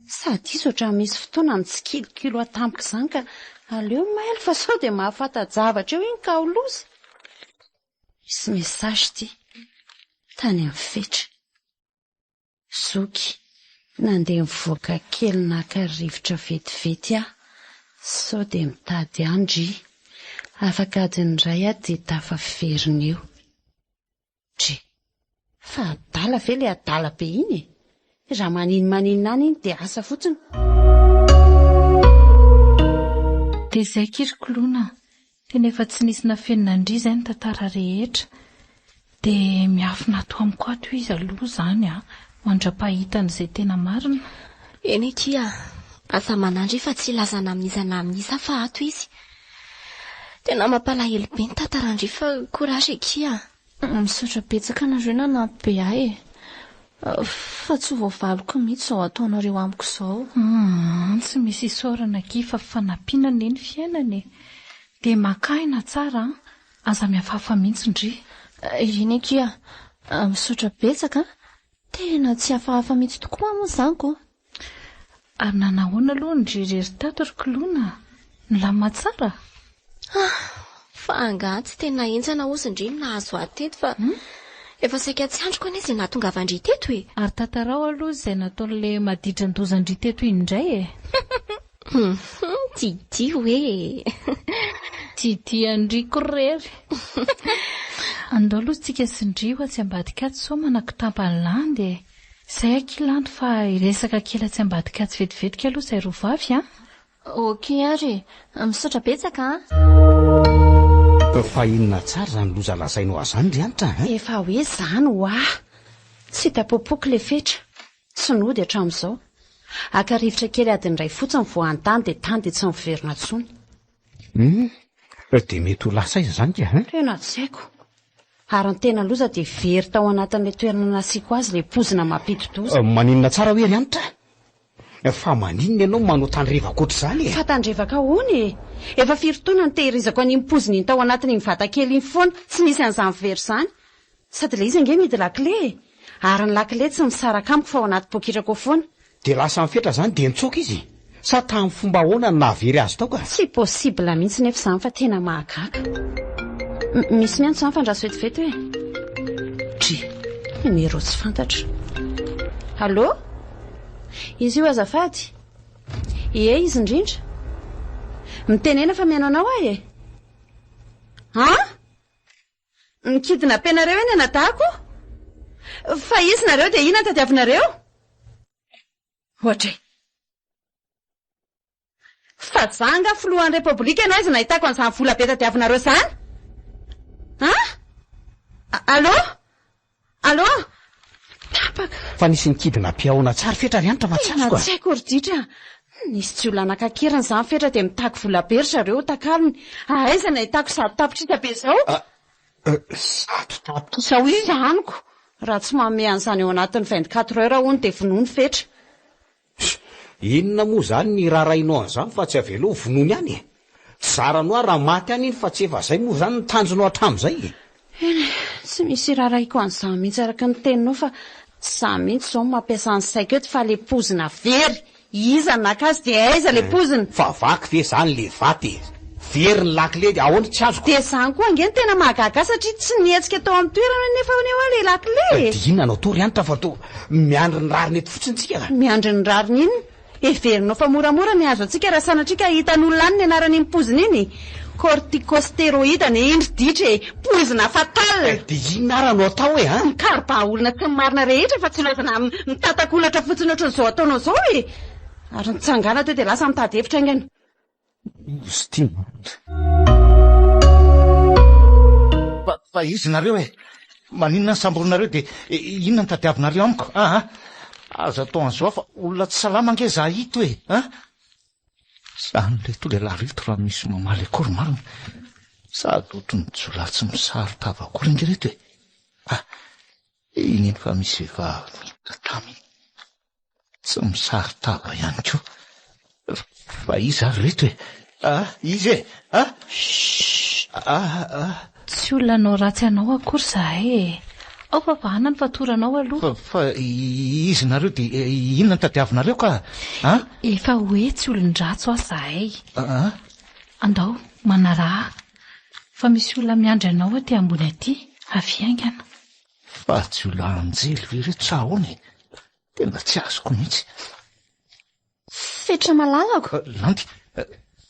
Sady izy ohatran'ny misy fotoana mitsikilokilo ahy tampoka izany ka aleo mailo fa sao dia mahafanta-javatra eo iny ka ho loza. Misy message ity. Tany amin'ny Fetra. Zoky, nandeha nivoaka kely naka rivotra vetivety aho sao dia mitady ahy ndry. Afaka adiny iray aho dia tafaverina eo. Dry. Fa adala ve ilay adala be iny e? Raha maninomaninona any iny dia asa fotsiny. Dia izay akia ry Koloina a! Tena efa tsy nisy nafenina an-dry izay ny tantara rehetra. Dia miafina ato amiko ato izy aloha izany an, mandra-pahitany izay tena marina. Eny akia, aza manandry fa tsy hilaza na amin'iza na amin'iza fa ato izy. Tena mampalahelo be ny tantaran-dry fa courage akia. Misaotra betsaka anareo nanampy be ahy e. Fa tsy ho voavaliko mihitsy izao ataonareo amiko izao. Humm, tsy misy isaorana akia fa fanampiana anie ny fiainana e. Dia maka aina tsara an, aza mihafahafa mihitsy ndry. Eny akia, misaotra betsaka an. Tena tsy hafahafa mihitsy tokoa moa izany ko. Ary nanahoana aloha ndry irery tato ry Koloina a? Nilamina tsara? Ah! Fa angaha tsy tena henjana hozy ndry ny nahazo ahy teto fa efa saika tsy andriko anie izay nahatongavan-dry teto e! Ary tantarao aloha izay nataon'ilay madidran-dozan-dry teto iny indray e! Hum! Didi hoe e! Didi an-dry ko rery! Andao aloha tsika sy ndry ho atsy ambadika atsy sao manakotampa ny landy e! Zay akia lanto fa hiresaka kely atsy ambadika atsy vetivetika aloha zay roa vavy an! Ok ary e! Misaotra betsaka an! Fa inona tsara izany loza lazainao ahy izany ry Hanitra a? Efa hoe izany hoa! Tsy hita popoka ilay fetra. Tsy nody hatramin'izao. Haka rivotra kely adiny iray fotsiny vao hanontany dia tany dia tsy miverina intsony. Hum! Dia mety ho lasa aiza izany ka? Tena tsy haiko. Ary ny tena loza dia very tao anatin'ilay toerana nasiako azy ilay pozina mampidi-doza. Maninona tsara hoe ry Hanitra? Fa maninona ianao manao tandrevaka ohatr'izany e? Fa tandrevaka ahoana e? Efa firy taona nitehirizako an'iny pozina iny tao anatin'iny vatakely iny foana, tsy nisy an'izany very izany. Sady ilay izy ange mihidy lakile e! Ary ny lakile tsy misaraka amiko fa ao anaty poketrako ao foana. Dia lasa nifetra izany dia nitsoaka izy? Sa tamin'ny fomba ahoana no nahavery azy tao ka? Tsy possible mihitsy nefa izany fa tena mahagaga. M misy miantso izany fa andraso vetivety hoe. Dry. Numéro tsy fantatra. Allô? Izy io azafady? Ie, izy indrindra. Mitenena fa mihaino anao aho e! An? Mikidnappe nareo eny anadahako? Fa izy nareo dia inona no tadiavinareo? Ohatray. Fa za nga filohan'ny repoblika no aiza nahitako an'izany vola be tadiavinareo izany? An? Allô? Allô? Tapaka. Fa nisy nikidnappe ahoana tsara fetra ry Hanitra fa tsy Tena azoko a! tsy haiko ry Ditra a! Nisy jiolahy naka an-keriny izany fetra dia mitaky vola be ry zareo ho takalony. Aiza no ahitako 100 tapitrisa be izao? 100 tapitrisa hoe? Izany ko! Raha tsy manome an'izany ao anatin'ny 24 heures hono dia vonoiny fetra. Inona moa izany ny iraharahinao an'izany fa tsy avelao vonoiny any e! Tsy zaranao aho raha maty any iny fa tsy efa izay moa izany ny tanjonao hatramin'izay e! Eny e, tsy misy iraharahiko an'izany mihitsy araka ny teninao fa tsy izaho mihitsy izao no mampiasa ny saiko eto fa ilay pozina very! Iza no naka azy dia aiza ilay pozina? Fa vaky ve izany ilay vato e! Very ny lakile dia ahoana tsy azoko? Dia izany koa ange no tena mahagaga ahy satria tsy nihetsika tao amin'ny toerana anefa hono eo ilay lakile e! Dia inona no atao ry Hanitra fa toa miandry ny rariny eto fotsiny tsika ka? Miandry ny rariny inona? Heverinao fa moramora ny hahazo antsika raha sanatria ka hitan'olona any ny anaran'iny poizina iny? Corticosteroïde anie iny ry ditra e! Poizina fatal! Dia inona ara no atao e an? Mikaro-bahaolana sy ny marina rehetra fa tsy ilaozana mitantakolatra fotsiny ohatran'izao ataonao izao e! Ary nitsangana teo dia lasa mitady hevitra haingana. Izy ity marina. Fa iza nareo e? Maninona ny samborinareo dia inona no tadiavinareo amiko? Aa! Aza atao an'izao fa olona tsy salama ange za ito e! A! Zany reto lehilahy reto raha misy mamaly akory marina. Sady ohatry ny jiolahy tsy misaron-tava akory ange reto e! A! Iny iny fa misy vehivavy niditra taminy. Tsy misaron-tava ihany koa. Fa iza ary reto e? Ah, iza e? Ah! Shh! Ah, ah! Tsy olona hanao ratsy anao akory izahay e! Ao fa vahana ny fatoranao aloha. Fa, fa iza nareo dia inona no tadiavinareo ka? Ah? Efa hoe tsy olon-dratsy hoa izahay. Ah? Andao, manaraha ahy. Fa misy olona miandry anao aty ambony aty. Avia haingana. Fa jiolahy anjely ve ireto sa ahoana e? Tena tsy azoko mihitsy. Fetra malalako. Landy,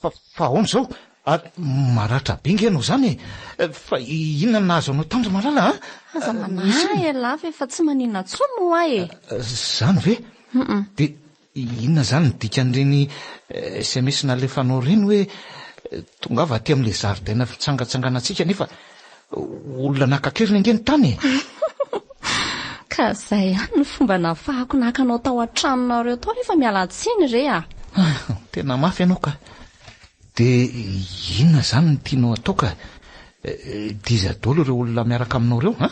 fa fa ahoana izao? Ary maratra be nge ianao izany e! Fa inona no nahazo anao tany ry Malala a? Aza manahy ialahy fa efa tsy maninona intsony moa aho e! Izany ve? Dia Inona izany ny dikan'ireny sms nalefanao ireny hoe tongava aty amin'ilay zaridaina fitsangatsanganantsika nefa olona naka an-keriny ange ny tany e! Ka izay ihany ny fomba nahafahako naka anao tao an-tranonareo tao rehefa miala tsiny re a! Tena mafy ianao ka! Dia inona izany no tianao atao ka? Dia iza daholo ireo olona miaraka aminao ireo an?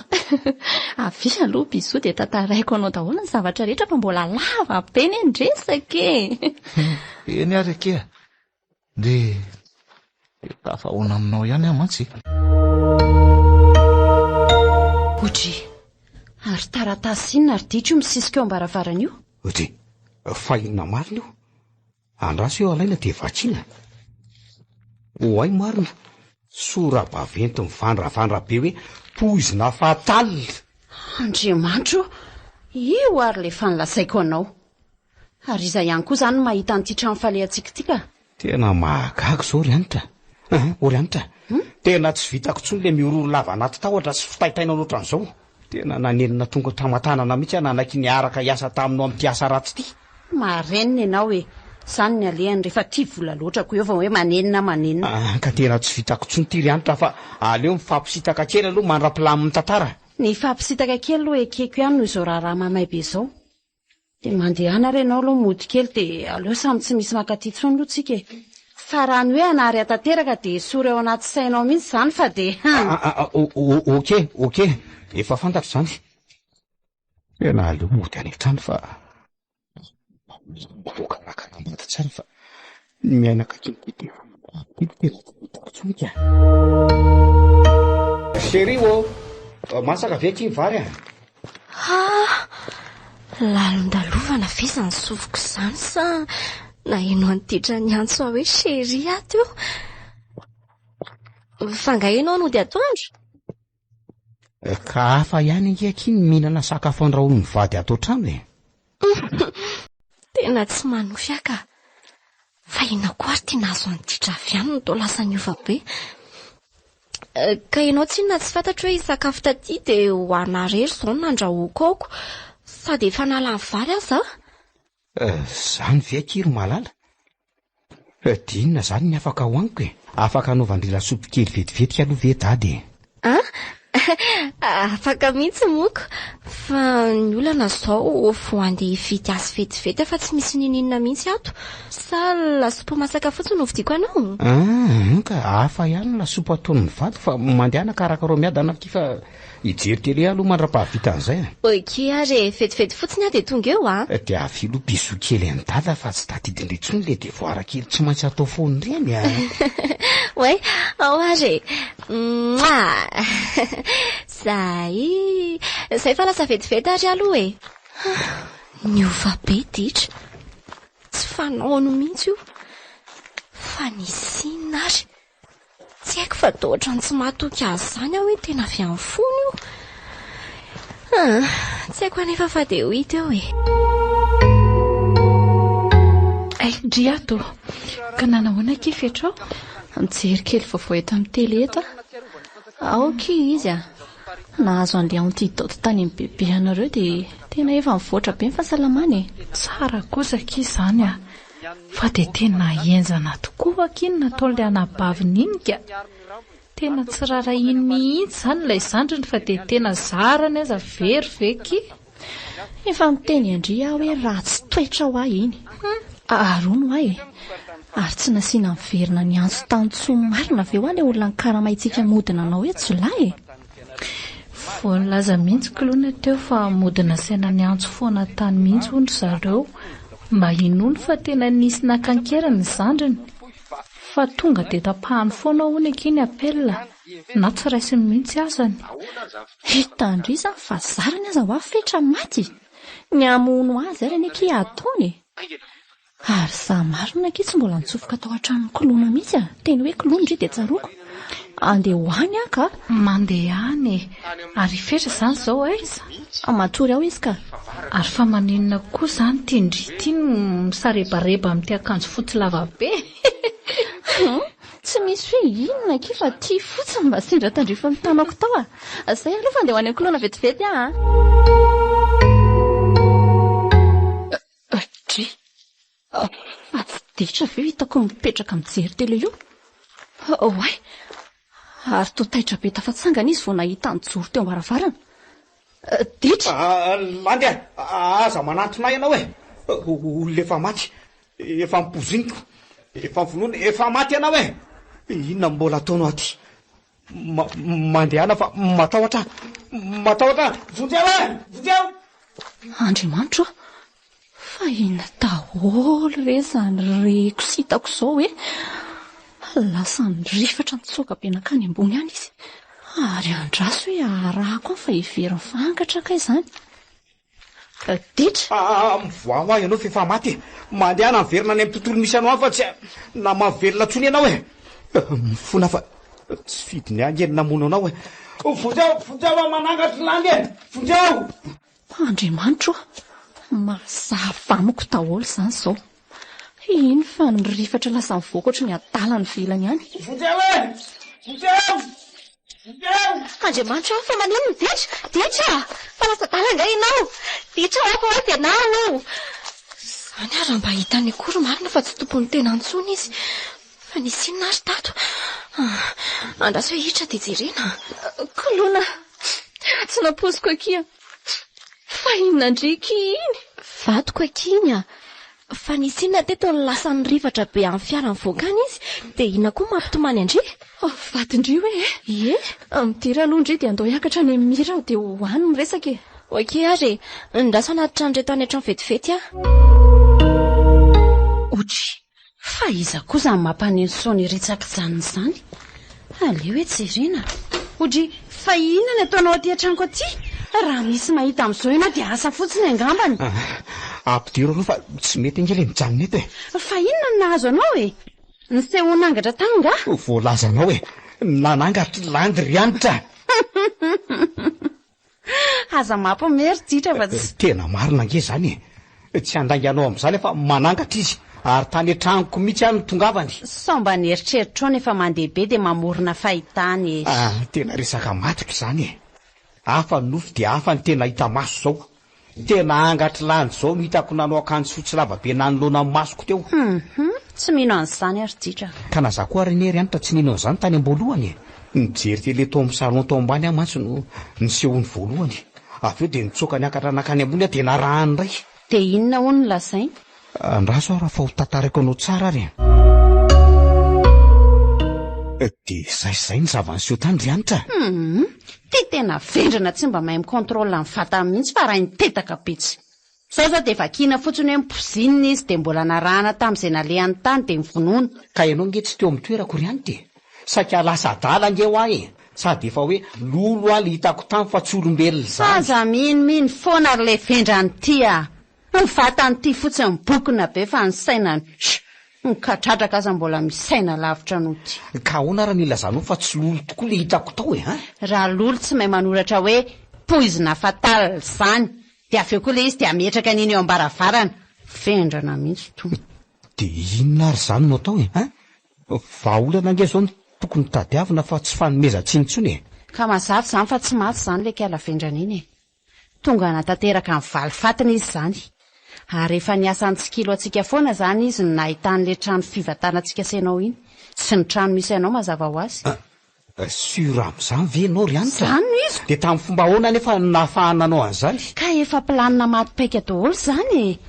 Avia aloha bisous dia tantaraiko anao daholo ny zavatra rehetra fa mbola lava be anie ny resaka e! Eny ary akia, dia tafahoana aminao ihany aho mantsy e! Odry, ary taratasy inona ry ditra io misisika eo am-baravarana io? Odry, fa inona marina io? Andraso eo alaina dia vakiana. Oay marina, sora-baventy mivandravandra be hoe poizina fatal. Andriamanitra o! Io ary ilay efa nolazaiko anao. Ary iza ihany koa izany no mahita an'ity trano falehantsika ity ka? Tena mahagaga izao ry Hanitra a! Ô ry Hanitra, tena tsy vitako intsony ilay mihorohoro lava anaty tahotra sy fitaintainana ohatran'izao. Tena nanenina tonga hatramin-tanana mihitsy aho nanaiky niaraka hiasa taminao amin'ity asa ratsy ity. Marenina ianao e! Izany ny alehany rehefa tia vola loatra koa eo vao hoe manenina manenina. Ah, ka tena tsy vitako intsony ity ry Hanitra fa aleo mifampisitaka kely aloha mandra-pilamin'ny tantara. Ny hifampisitaka kely aloha ekeko ihany noho izao raharaha mamay be izao. Dia mandehana ary ianao aloha mody kely dia aleo samy tsy misy mankaty intsony aloha tsika e! Fa raha ny hoe hanary ahy tanteraka dia esory ao anaty sainao mihitsy izany fa dia han! Ok, ok, efa fantatro izany. Tena aleo mody any an-trano fa voakarakara-bady tsara fa ny miaina akaikin'ity devoly ity tena tsy vitako intsony ka. Chérie ô, masaka ve akia ny vary a? Ah! Lalondalovana ve izany sofiko izany sa naheno an'i Ditra niantso ahy hoe chérie aho teo? Fa angaha ianao nody atoandro? Ka hafa ihany ange akia ny mihinana sakafo andrahoin'ny vady ato an-trano e! Tena tsy manofy aho ka! Fa inona koa ary ity nahazo an'i Ditra avy any no toa lasa niova be? Ka ianao tsinona tsy fantatro hoe hisakafo taty dia ho anà irery izao no nandrahoako aoko. Sady efa nalany vary aza aho. Izany ve akia ry Malala? Dia inona izany ny afaka hohaniko e? Afaka anaovan-dry lasopy kely vetivetika aloha ve Dada e? An? Afaka mihitsy moko. Fa ny olana izao vao handeha hividy azy vetivety aho fa tsy misy n'inon'inona mihitsy ato. Sa lasopy masaka fotsiny no vidiako anao? An, ka hafa ihany ny lasopy ataon'ny vady fa mandehana karakaro miadana akia fa hijery télé aho aloha mandra-pahavita an'izay a. Ok ary e, vetivety fotsiny aho dia tonga eo a. Dia avia aloha bisous kely an'i Dada fa tsy tadidindry intsony ilay devoir kely tsy maintsy atao foana ireny a. Oay, ao ary e. Mouah! Zay! Zay fa lasa vetivety ary aloha e! Niova be ditra. Tsy fanaony mihitsy io. Fa nisy inona ary? Tsy haiko fa toa ohatran'ny tsy mahatoky azy izany aho hoe tena avy amin'ny fony io. Ah, tsy haiko anefa fa dia ho hita eo e. Ay, ndry ato. Ka nanahoana akia Fetrao? Mijery kely vaovao eto amin'ny télé eto aho. Ao akia izy a. Nahazo an'ilay antidote tany amin'ny bebe anareo dia tena efa mivoatra be ny fahasalamany e. Tsara kosa akia izany a. Fa dia tena henjana tokoa akia ny nataon'ilay anabaviny iny ka. Tena tsy rarahiny mihitsy izany ilay zandriny fa dia tena zarany aza very ve ki? Efa niteny an-dry aho hoe ratsy toetra hoa iny. Ary hono hoa e, ary tsy nasiana niverina niantso tany tsony marina ve hoa ilay olona nikaramaintsika mody nanao hoe jiolahy e? Vao nilaza mihitsy k'lona teo fa mody nasaina niantso foana tany mihitsy hono ry zareo mba hinoany fa tena nisy naka an-keriny ny zandriny. Fa tonga dia tapahany foana hono akia ny appel na tsy raisiny mihitsy azany. Hitan-dry izany fa zarany aza hoa fetra maty! Ny hamono azy ary anie akia ataony e! Ary za marina akia tsy mbola nitsofoka tao an-tranon'i Koloina mihitsy a! Teny hoe Koloina ndry dia tsaroako. Andeha ho any aho ka! Mandeha any e! Ary i Fetra izany izao aiza? Matory ao izy ka! Ary fa maninona koa izany ity ndry ity no misarebareba amin'ity akanjo fotsy lava be? Hum! Tsy misy hoe inona akia fa ity fotsiny mba sendra tandrifin'ny tanako tao a! Zay aloha fa andeha ho any Koloina vetivety aho a! Dry! Fa tsy ditra ve io hitako mipetraka mijery télé io? Oay! Ary toa taitra be tafatsangana izy vao nahita nijoro teo am-baravarana. Ditra! Landy a! Aza manantona ahy ianao e! Olona efa maty, efa nopoiziniko, efa novonoina, efa maty ianao e! Inona no mbola ataonao aty? Mandehana fa matahotra aho! Matahotra aho! Vonjeo e! Vonjeo! Andriamanitra ô! Fa inona daholo re izany reko sy hitako izao e? Lasa nirifatra nitsoaka be nankany ambony any izy. Ary andraso hoe arahako any fa heveriny fa angatra kay izany. Ditra! Ah, mivoaha hoa ianao f'efa maty e! Mandehana miverina any amin'ny tontolo misy anao any fa tsy na mahavelona intsony ianao e! Mifona fa tsy fidiny ahy ange ny namono anao e! Vonjeo! Vonjeo aho manangatry landy e! Vonjeo! Andriamanitro ô! Mazava amiko daholo izany izao. Iny fa nirifatra lasa nivoaka ohatry ny adala any ivelany any. Vonjeo e! Vonjeo! Vonjeo! Andriamanitra ô, fa maninona Ditra? Ditra! Fa lasa adala angaha ianao? Ditra ô, fa aiza ianao? Izany ary raha mba hitany akory marina fa tsy tompon'ny tenany intsony izy. Fa nisy inona ary tato? Andraso hoe hiditra dia jerena. Koloina, tsy nampoiziko akia. Fa inona ndry akia iny? Vadiko akia iny a! Fa nisy inona teto no lasa nirifatra be amin'ny fiara nivoaka any izy? Dia inona koa mampitomany an-dry? Vadin-dry hoe e? Ie. Midira aloha ndry dia andao hiakatra any amin'ny mira aho dia ho any ny resaka e. Ok ary e! Andraso hanatitra an'ireto any an-trano vetivety aho. Otry! Fa iza koa izany mampaneno sonnerie tsy ankijanona izany? Aleo e jerena. Odry, fa inona ny ataonao aty an-tranoko aty? Raha misy mahita amin'izao ianao dia asa fotsiny angambany. Ampidiro aloha fa tsy mety ange ilay mijanona eto e. Fa inona no nahazo anao e? Niseho nangatra tany angaha? Voalazanao e! Nanangatry landy ry Hanitra! Aza mampiomehy ry Ditra fa tsy. Tena marina ange izany e! Tsy handainga anao amin'izany aho fa manangatra izy ary tany an-tranoko mihitsy aho no tongavany. Sao mba ny eritreritrao nefa mandeha be dia mamorona fahitana e! Ah, tena resaka matotra izany e! Hafa ny nofy dia hafa ny tena hita maso izao. Tena angatry landy izao no hitako nanao akanjo fotsy lava be nanoloana ny masoko teo. Hum, tsy mino an'izany aho ry Ditra. Ka na za koa ary anie ry Hanitra tsy nino an'izany tany am-boalohany e! Nijery télé tao amin'ny salon tao ambany aho mantsy no nisehoany voalohany. Avy eo dia nitsoaka niakatra nankany ambony aho dia narahany indray. Dia inona hono no lazainy? Andraso aho raha fa ho tantaraiko anao tsara ary e! Dia izay sy izay ny zava-niseho tany ry Hanitra a! Hum, ty tena vendrana tsy mba mahay mi-contrôle ny vatany mihitsy fa rain-tetaka be tsy. Zao zao dia vakiana fotsiny hoe mipozinina izy dia mbola narahana tamin'izay nalehany tany dia mivonoana. Ka ianao nge tsy teo amin'ny toerako ry Hanitra e! Saika lasa adala ange ho ahy e! Sady efa hoe lolo aho le hitako tany fa tsy olombelona izany. Aza minomino foana ry le vendrana ity a! Ny vatany ity fotsiny bokona be fa ny sainany sh! Ny kadradraka aza mbola misaina lavitra noho ity. Ka ahoana ary no ilazanao fa tsy lolo tokoa le hitako tao e an? Raha lolo tsy mahay manoratra hoe poizina fatal zany dia avy eo koa le izy dia ametraka an'iny eo am-baravarana. Vendrana mihitsy itony. Dia inona ary izany no atao e an? Vahaolana ange izao no tokony tadiavina fa tsy fanomezan-tsiny intsony e! Ka mazava izany fa tsy maty izany ilay kiala vendrana iny e! Tonga hanatanteraka ny valifatiny izy izany. Ary efa niasa nitsikilo antsika foana izany izy no nahitany ilay trano fivantanantsika sy ianao iny. Sy ny trano misy anao mazava ho azy. Sûr amin'izany ve ianao ry Hanitra? Izany no izy. Dia tamin'ny fomba ahoana anefa no nahafahana nanao an'izany? Ka efa planina maty paika daholo izany e!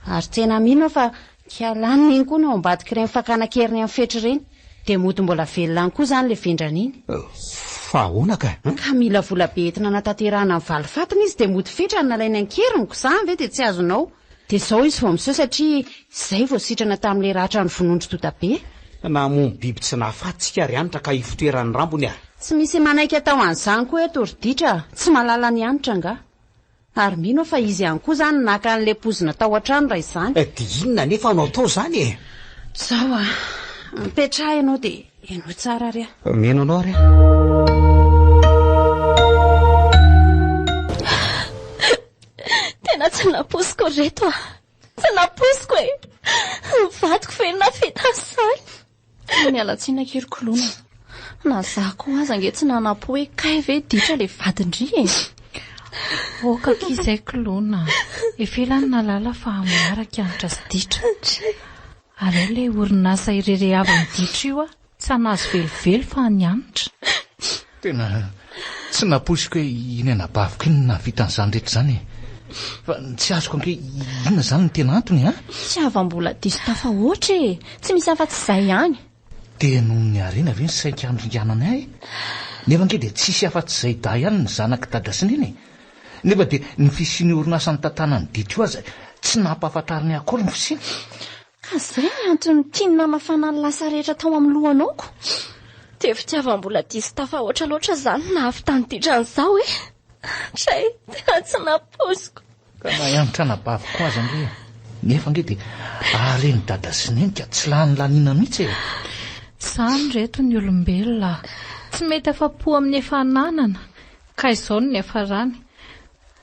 Ary tena mino aho fa kialanina iny koa no ao ambadik'ireny fakana an-keriny amin'ny fetra ireny. Dia mody mbola velona any koa izany ilay vendrana iny. Fa ahoana ka? Ka mila vola be entina hanatanterahana ny valifatiny izy dia mody fetra no nalainy an-keriny ko izany ve dia tsy azonao? Dia izao izy vao miseho satria izay vao sitrana tamin'ilay ratra novonoin-dry Dodabe. Namono biby tsy nahafaty tsika ry Hanitra ka ifoteran'ny rambony a! Tsy misy manaiky atao an'izany koa eto ry Ditra a! Tsy mahalala an'i Hanitra angaha? Ary mino aho fa izy ihany koa izany naka an'ilay poizina tao an-trano raha izany. Dia inona anefa no atao izany e? Izao a! Mipetraha ianao dia henoy tsara ary aho. Mihaino anao ary aho. Tena tsy nampoiziko ry reto a! Tsy nampoiziko e! Ny vadiko ve no nahavita an'izany? Tena miala tsiny akia ry Koloina. Na za koa aza ange tsy nanampo hoe kay ve ditra ilay vadin-dry e! Ok akia izay Koloina. Efa ela no nahalala fa manaraka i Hanitra sy Ditra. Ary hay ilay orinasa irerehavan'i Ditra io a! Tsy hanazo velively fa ny hanitra. Tena tsy nampoiziko hoe iny anabaviko iny no nahavita an'izany rehetra izany e. Fa ny tsy azoko ange inona izany no tena antony a? Fitiavam-bola diso tafahoatra e! Tsy misy afa-tsy izay ihany. Dia noho ny harena ve ny saika handringanany ahy? Nefa ange dia tsisy afa-tsy izay dahy ihany ny zanak'i dada sy neny e! Nefa dia ny fisian'io orinasa nitantanan'i Ditra io aza tsy nampahafantariny ahy akory ny fisiany. Ka zay ny antony tiany namafana ny lasa rehetra tao amin'ny lohanao ko. Dia fitiavam-bola diso tafahoatra loatra izany no nahavitany ditra an'izao e! Dray, tena tsy nampoiziko. Ka na hianatra anabaviko aza ange e! Nefa ange dia haren'i dada sy neny ka tsy lany laniana mihitsy e! Izany reto ny olombelona, tsy mety afa-po amin'ny efa ananana, ka izao no niafarany.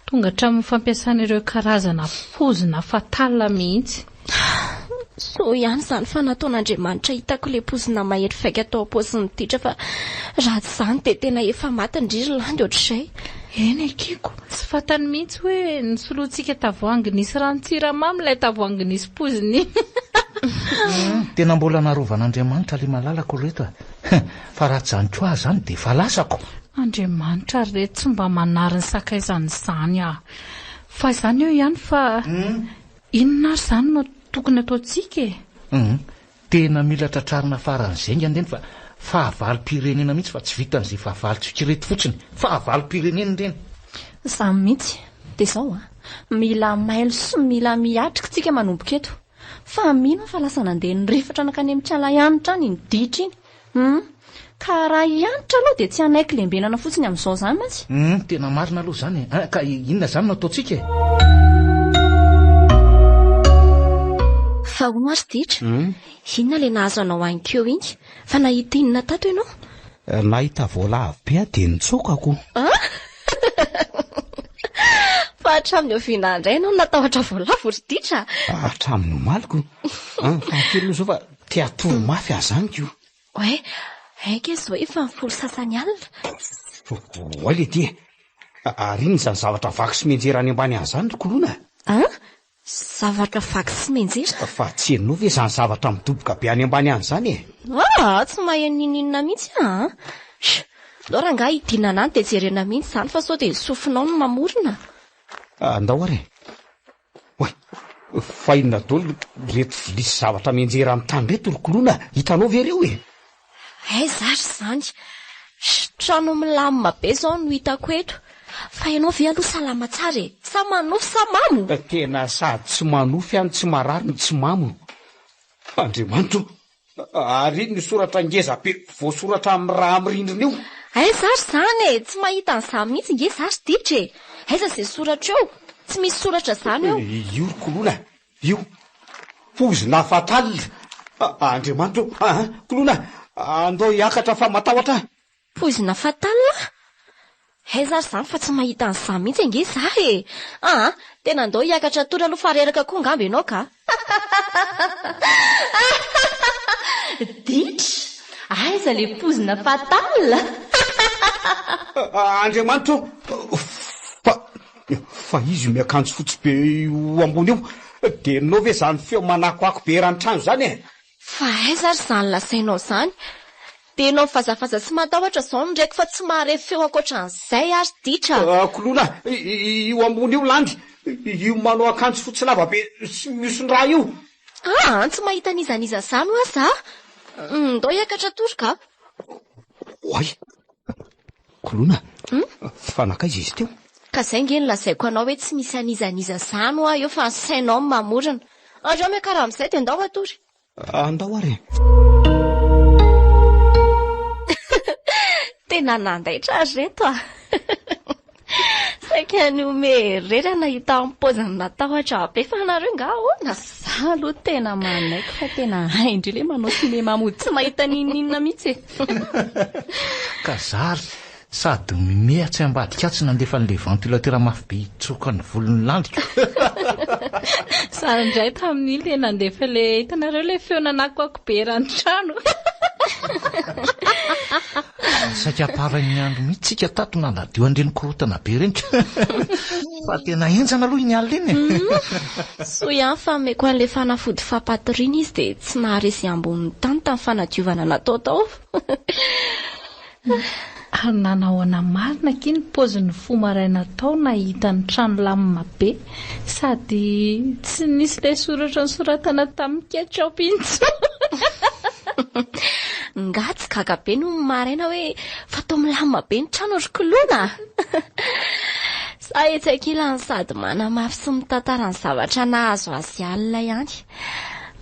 Tonga hatramin'ny fampiasana ireo karazana pozina fatal mihitsy. Soa ihany izany fa nataon'Andriamanitra hitako ilay pozina mahery vaika tao am-paozin'i Ditra fa raha tsy izany dia tena efa maty ndry ry Landy ohatr'izay. Eny akiako, tsy fantany mihitsy hoe nisoloantsika tavoahangy nisy ranon-tsiramamy ilay tavoahangy nisy pozina iny. Tena mbola narovan'Andriamanitra ilay malalako ry reto a! Fa raha tsy izany koa aho izany dia efa lasako. Andriamanitra re tsy mba manary ny sakaizany izany ah! Fa izany eo ihany fa inona ary izany no tokony ataontsika e? Hum, tena mila tratrarina faran'izay ingany ireny fa fahavalom-pirenena mihitsy fa tsy vitan'izay fahavalontsika ireto fotsiny, fahavalom-pirenena ireny. Izany mihitsy, dia izao an, mila mailo sy mila miatrika tsika manomboka eto, fa mino aho fa lasa nandeha nirifatra nankany amin'ny Kalayanitra any iny ditra iny, Hum. Ka raha hianitra aloha dia tsy hanaiky lembenana fotsiny amin'izao izany mantsy. Hum, tena marina aloha izany e. Ka inona izany no ataontsika e? Fa hono ary Ditra, inona ilay nahazo anao aninkeo iny? Fa nahita inona tato ianao? Nahita voalavo be aho dia nitsoaka ko. An? Fa hatramin'ny oviana indray ianao no natahotra voalavo ry Ditra? Hatramin'ny omaly ko. An, fahatelo aloha izao fa Te hatory mafy aho zany ko. Oay, aika izao efa ny folo sasany alina. Oay letia e! Ary inona izany zavatra vaky sy mianjera any ambany any izany ry Koloina a? An? Zavatra vaky sy mianjera? Fa tsy henonao ve izany zavatra midoboka be any ambany any izany e? Aa, tsy maheno n'inon'inona mihitsy aho an! Sh! Ndao rangahy hidinana any dia jerena mihitsy izany fa sao dia ny sofinao no mamorona. Andao ary e! Oay! Fa inona daholo ireto vilia sy zavatra mianjera amin'ny tany ireto ry Koloina a? Hitanao ve ireo e? Aiza ary izany? Trano milamina be izao no hitako eto. Fa ianao ve aloha salama tsara e? Sa manofy sa mamo? Tena sady tsy manofy aho no tsy marary no tsy mamo. Andriamanitra o! Ary iny soratra ngeza be voasoratra amin'ny raha amin'ny rindrina io? Aiza ary izany e! Tsy mahita an'izany mihitsy nge za ry ditra e! Aiza izay soratra eo? Tsy misy soratra izany eo. Io ry Koloina a! Io! Poizina fatal! Andriamanitra o! Aa! Koloina a! Andao hiakatra fa matahotra aho! Poizina fatal? Aiza ary izany fa tsy mahita an'izany mihitsy ange za e! Aa! Tena andao hiakatra hatory aloha fa reraka koa angamba ianao ka! Ditra! Aiza le poizina fatal? Andriamanitra ô! Fa, fa izy io miakanjo fotsy be io ambony io, dia henonao ve izany feo manakoako be eran'ny trano izany e? Fa aiza ary izany lazainao izany? Dia ianao mivazafaza sy matahotra izao no reko fa tsy mahare feo ankoatran'izay ary ditra. Koloina, io ambony io Landy, io manao akanjo fotsy lava be sy mihoson-drà io. Aa, tsy mahita an'iza n'iza izany hoa za. Ndao hiakatra hatory ka. Oay! Koloina, fa nankaiza izy teo? Ka zay nge no lazaiko anao hoe tsy misy an'iza n'iza izany hoa eo fa ny sainao no mamorona. Andreo miakara amin'izay dia ndao hatory. Andao ary e! Tena nandaitra ry reto a! Saika nihomehy irery aho nahita ny paoziny natahotra be fa nareo nga ahoana? Za aloha tena manaiky fa tena hain-dry le manao sinema mody tsy mahita n'inon'inona mihitsy e! Ka zary sady mimehy atsy ambadika atsy nandefa an'ilay ventilateur mafy be hitsoka ny volon'ny landiko. Za indray tamin'iny le nandefa le hitanareo le feo nanakoako be eran'ny trano. Saika parain'ny andro mihitsy tsika tato nanadio an'ireny korontana be ireny ka. Fa tena henjana aloha iny alina iny e. Soa ihany fa nomeko an'ilay fanafody fampatoriana izy dia tsy naharesy ambonin'ny tany tamin'ny fanadiovana natao tao. Ary nanahoana marina akia ny paozin'ny fo maraina tao nahita ny trano lamina be sady tsy nisy ilay soratra nosoratana tamin'ny ketchup intsony. Nga tsy gaga be nony maraina hoe fa toa milamina be ny trano ry koloina a! Sa etsy ankilany sady manamafy sy mitantara ny zavatra nahazo azy alina ihany.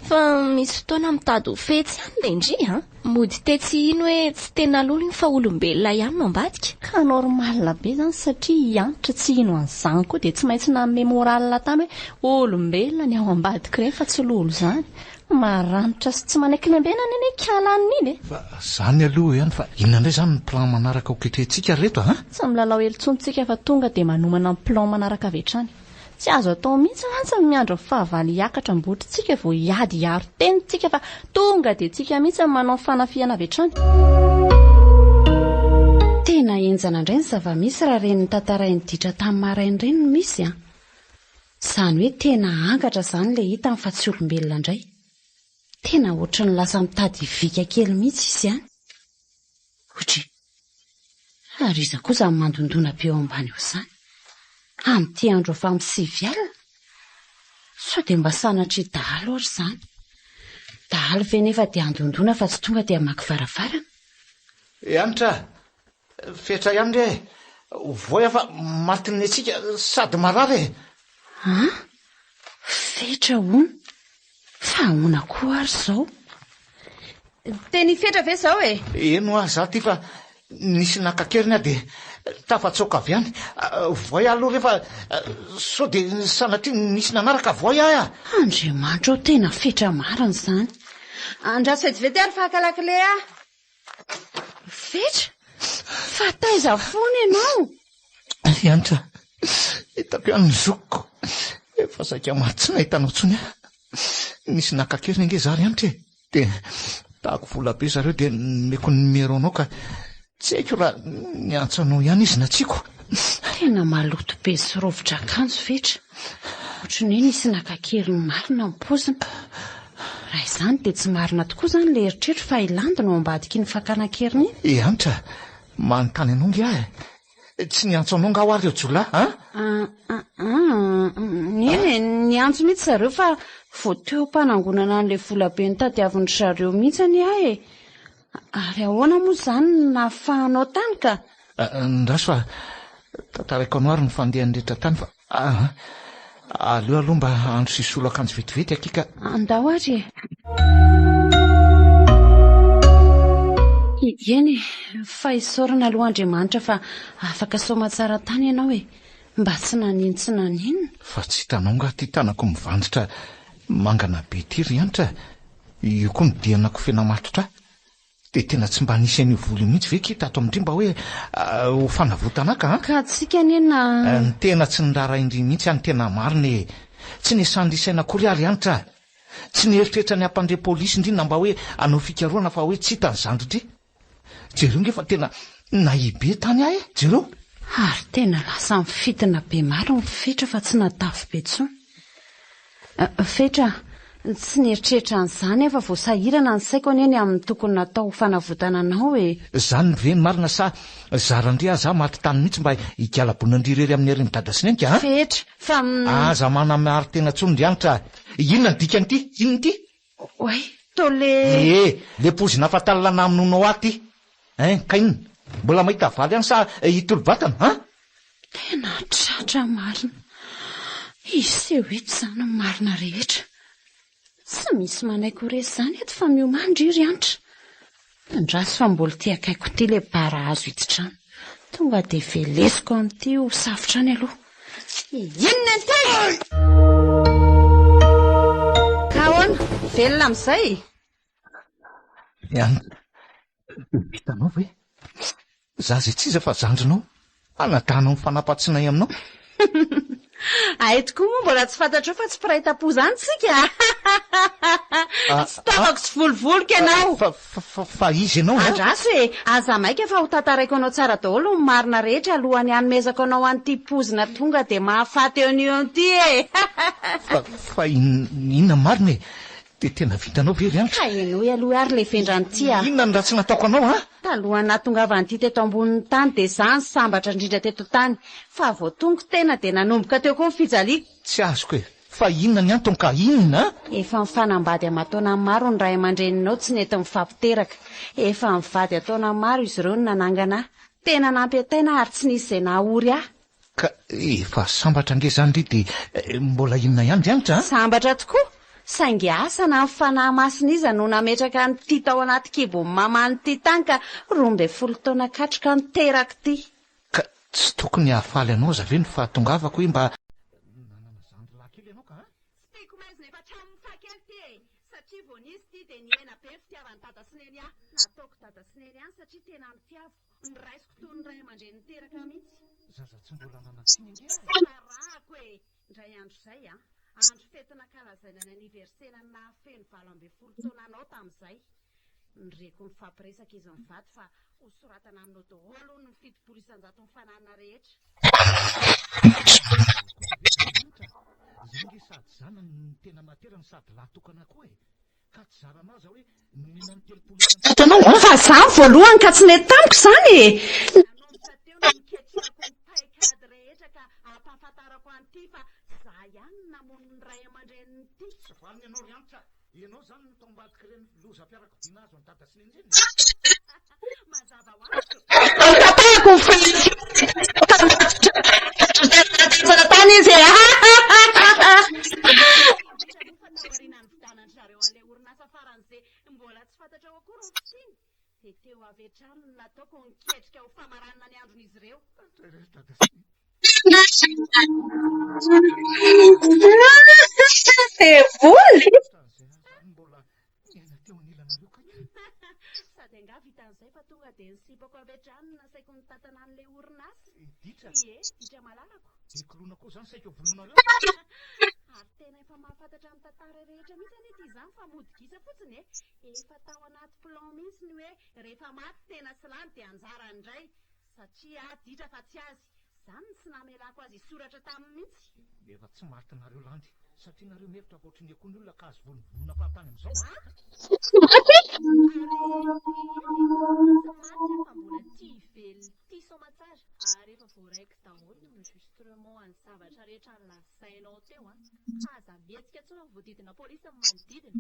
Fa misy fotoana mitady ho fetsy ihany le ndry an! Mody te tsy hino hoe tsy tena lolo iny fa olombelona ihany no ambadika. Ka normal be zany satria i Hanitra tsy hino an'izany koa dia tsy maintsy nanome moral tany hoe olombelona ny ao ambadika ireny fa tsy lolo izany. Maranitra sy tsy manaiky lembenana anie kala anona iny e! Fa zany aloha ihany fa inona indray zany ny plan manaraka ho ketrehintsika ry reto a? Tsy milalao ela intsony tsika fa tonga dia manomana ny plan manaraka avy hatrany. Tsy azo atao mihitsy mantsy ny miandry ny fahavalo hiakatra am-botrontsika vao hiady hiaro tena tsika fa tonga dia tsika mihitsy no manao ny fanafihana avy hatrany. Tena henjana indray ny zava-misy raha ireny notantarain'i Ditra tamin'ny maraina ireny no misy an! Izany hoe tena angatra izany ilay hitany fa tsy olombelona indray. Tena ohatry ny lasa mitady hivika kely mihitsy izy an! Ohatry. Ary iza koa izany mandondona be eo ambany eo izany? Amin'ity andro efa amin'ny 9 alina? Sao dia mba sanatria dahalo ary izany? Dahalo ve nefa dia handondona fa tsy tonga dia hamaky varavarana? Hanitra a! Fetra ihany re e! Voay aho fa matin'ny hatsiaka sady marary e! An? Fetra hono? Fa ahoana koa ary izao? Teny Fetra ve izao e? Eny hoa, izaho ity fa nisy naka an-keriny aho dia tafatsoaka avy any. Voay aho aloha re fa sao dia sanatria nisy nanaraka voay aho a! Andriamanitra ô, tena fetra marina izany. Andraso vetivety ary fa haka lakile aho. Fetra? Fa taiza foana ianao? Hanitra, hitako ihany ny zokiko. Efa saika maty tsy nahita anao intsony aho. Nisy naka an-keriny ange izaho ry Hanitra e. Dia nitako vola be zareo dia nomeko ny numéro-nao ka tsy haiko raha niantso anao ihany izy na tsia ko. Tena maloto be sy rovitra akanjo Fetra. Ohatran'ny hoe nisy naka an-keriny marina ny paoziny. Raha izany dia tsy marina tokoa izany ilay eritreritro fa i Landy no ao ambadik'iny fakana an-keriny iny. I Hanitra, manontany anao nge aho e. Tsy niantso anao nga hoa ireo jiolahy an? Eny e, niantso mihitsy zareo fa vao teo am-panangonana an'ilay volabe notadiavin-dry zareo mihitsy anie aho e. Ary ahoana moa izany no nahafahanao tany ka? Andraso fa tantaraiko anao ary ny fandehany rehetra tany fa aa aleo aloha mba handro sy hisolo akanjo vetivety akia ka. Andao ary e. Eny e, fa isaorana aloha Andriamanitra fa afaka soamatsara tany ianao e. Mba tsy nanino tsy naninona. Fa tsy hitanao angaha ity tanako mivanditra mangana be ity ry Hanitra? Io koa no dianako fena matotra ahy. Dia tena tsy mba nisy an'io vola io mihitsy ve kay tato amin-dry mba hoe ho fanavotana ahy ka an? Ka tsika anie na. Ny tena tsy niraharahin-dry mihitsy aho ny tena marina e! Tsy nesan-dry saina akory aho ry Hanitra a! Tsy nieritreritra ny hampandre polisy ndry na mba hoe hanao fikarohana fa hoe tsy hita ny zandrin-dry. Jereo nge fa tena nahia be tany aho e! Jereo! Ary tena lasa mifintina be marina ny Fetra fa tsy natafy be intsony. Fetra a! Tsy nieritreritra an'izany aho fa vao sahirana ny saiko anie ny amin'ny tokony natao ho fanavotana anao e. Zany ve ny marina sa zaran-dry aza aho maty tany mihitsy mba higalabona-ndry irery amin'ny herin'i dada sy neny ka a? Fetra, fa. Aza manamaro-tena intsony ry Hanitra a! Inona ny dikan'ity? Inona ity? Oay, toa le. Ee, le pozina fatal namonoanao ahy ity. Hein, ka inona? Mbola mahita valy ihany sa hitolo-batana, an? Tena tratra marina. Hiseho eto izany ny marina rehetra. Tsy misy manaiky ho resy izany eto fa miomàna ndry ry Hanitra. Andraso fa mbola ity akaiko ity ilay bara azo hiditrana. Tonga dia velesiko amin'ity ho safotra any aloha. Inona ity? Ka ahoana? Velona amin'izay? Hanitra, hitanao ve? Za zay tsy iza fa zandrinao, anadahinao mifanapa-tsinay aminao. Hay tokoa moa mbola tsy fantatrao fa tsy mpiray tampo izany tsika a! Tsy tavako tsy volovoloko ianao. Fa, fa, fa iza ianao a? Andraso e! Aza maika fa ho tantaraiko anao tsara daholo ny marina rehetra alohan'ny hanomezako anao an'ity pozina tonga dia mahafaty eo no eo ity e! Fa, fa inona marina e? Dia tena vitanao ve ry Hanitra? Ka henoy aloha ary ilay vendrana ity a! Inona no ratsy nataoko anao a? Talohan'ny nahatongavan'ity teto ambonin'ny tany dia izaho no sambatra indrindra teto an-tany. Fa vao tongo tena dia nanomboka teo koa ny fijaliako. Tsy azoko e! Fa inona ny antony ka? Inona a? Efa nifanambady aman-taona maro ny ray aman-dreninao tsy nety nifampiteraka. Efa nivady an-taona maro izy ireo no nanangana ahy. Tena nampiantaina ahy ary tsy nisy izay nahaory ahy. Ka efa sambatra ange izany ry dia mbola inona ihany ry Hanitra a? Sambatra tokoa! Saingy asa na ny Fanahy Masina iza no nametraka an'ity tao anaty kibon'i maman'ity tany ka 12 taona katroka no teraka ity. Ka tsy tokony hahafaly anao aza ve ny fahatongavako hoe mba nanana zandry lahy kely ianao ka a? Tsy tiako maizina efa hatramin'ny fahakely ity e! Satria vao nisy ity dia nihena be ny fitiavan'i dada sy neny ahy. Nataoko dada sy neny ihany satria tena nitiaviko. Noraisiko toy ny ray aman-dreny niteraka ahy mihitsy. Zaza tsy mbola nanan-tsiny ange aho e! Sarahako e! Indray andro izay an! Andro fety nankalazaina ny aniverseran'ny nahafeno 18 taona anao tamin'izay. Nireko nifampiresaka izy mivady fa hosoratana aminao daholo hono ny 70 isan-jaton'ny fananana rehetra. Za nge sady zanany no tena naterany sady lahy tokana koa e! Ka tsy zaranao aza hoe nomena ny 30 isan-jato anao an! Fa za voalohany ka tsy nety tamiko izany e! Nanomboka teo no niketrehako ny paikady rehetra ka ampahafantarako an'ity fa za ihany no namono ny ray aman-drenin'ity. Tsy vanona ianao ry Hanitra a! Ianao izany no tao ambadik'ireny lozam-piarakodia nahazo an'i Dada sy Neny ireny e! Mazava ho azy fa. Tapahako ny tany izy e! Nividianan-dry zareo an'ilay orinasa faran'izay mbola tsy fantatrao akory ny fisiany, dia teo avy hatrany no nataoko niketrika ho famaranana ny andron'izy ireo. Devoly! Sady angaha vitan'izay fa tonga dia ny sipako avy hatrany no nasaiko nitantana an'ilay orinasa. Ie, ditra malalako. Dia koloina koa izany saika ho vonoinareo. Ary tena efa mahafantatra ny tantara rehetra mihitsy anie ity izany fa mody gisa fotsiny e! Efa tao anaty plan mihitsy ny hoe rehefa maty tena sy lany dia anjarany indray satria aho ditra fa tsy azy. Izany no tsy namelako azy hisoratra taminy mihitsy. Efa tsy maty nareo landy satria nareo mihevitra fa ohatry ny akoho ny olona ka azo vonovonoina fahatany amin'izao a! Tsy maty? Ary ie, tsy maty aho fa mbola tia velona tia soamatsara ary efa voaraiko daholo ny enregistrement an'ny zavatra rehetra nolazainao teo an! Aza mihetsika intsony fa voadidina polisy ny manodidina.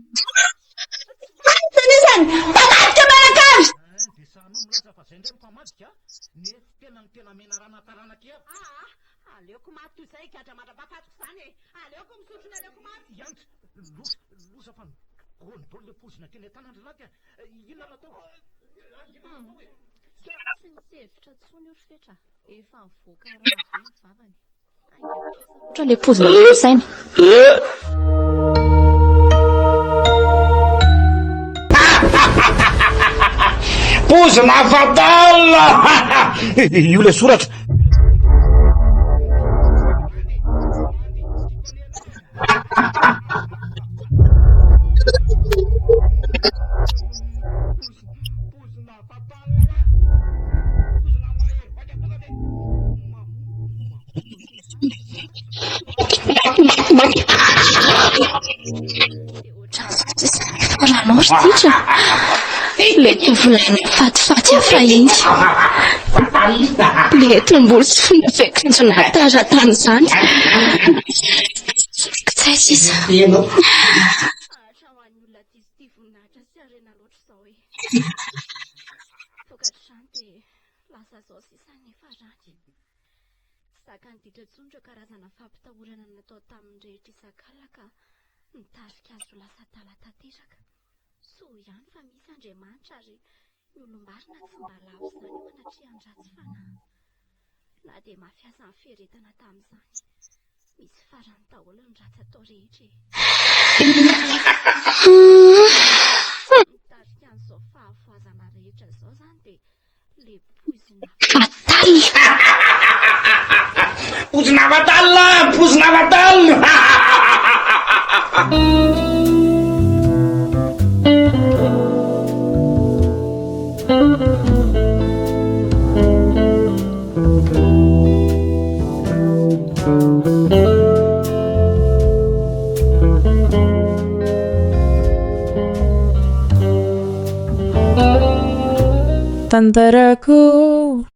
Anisany mpamadika mianakavy! Ein, dia sahanao milaza fa zay ndray no mpamadika a! Nef tena ny tena menarana taranaka eto. Aa! Aleoko maty toy izay higadra mandra-pahafatiko izany e! Aleoko misotro ny aleoko maty! Iantra, loza, loza fa nigony daholo le poizina teny an-tanana ry lahy ka! Inona no atao? Inona no atao e? Tsy nisy hevitra intsony io ry Fetra a! Efa nivoaka rà be ny vavany. Haingam-piasa loatra ilay poizina nampiasainy. Poizina fatal! Io ilay soratra. ianao ry Ditra? Ilay tovolahy nafatifaty hafa iny. Ilay tombolo sy fomba fiakanjo nahatara tany izany. Kitay sisa. Nitarika azy ho lasa adala tanteraka. Soa ihany fa misy Andriamanitra ary ny olo-marina tsy mba lavo izany eo anatrehan'ny ratsy fanahy. Na dia mafy aza ny fiaretana tamin'izany, misy farany daholo ny ratsy atao rehetra e. Nitarika an'izao fahavoazana rehetra izao izany dia le poizina fatal. Poizina fatal, poizina fatal. Tantarako.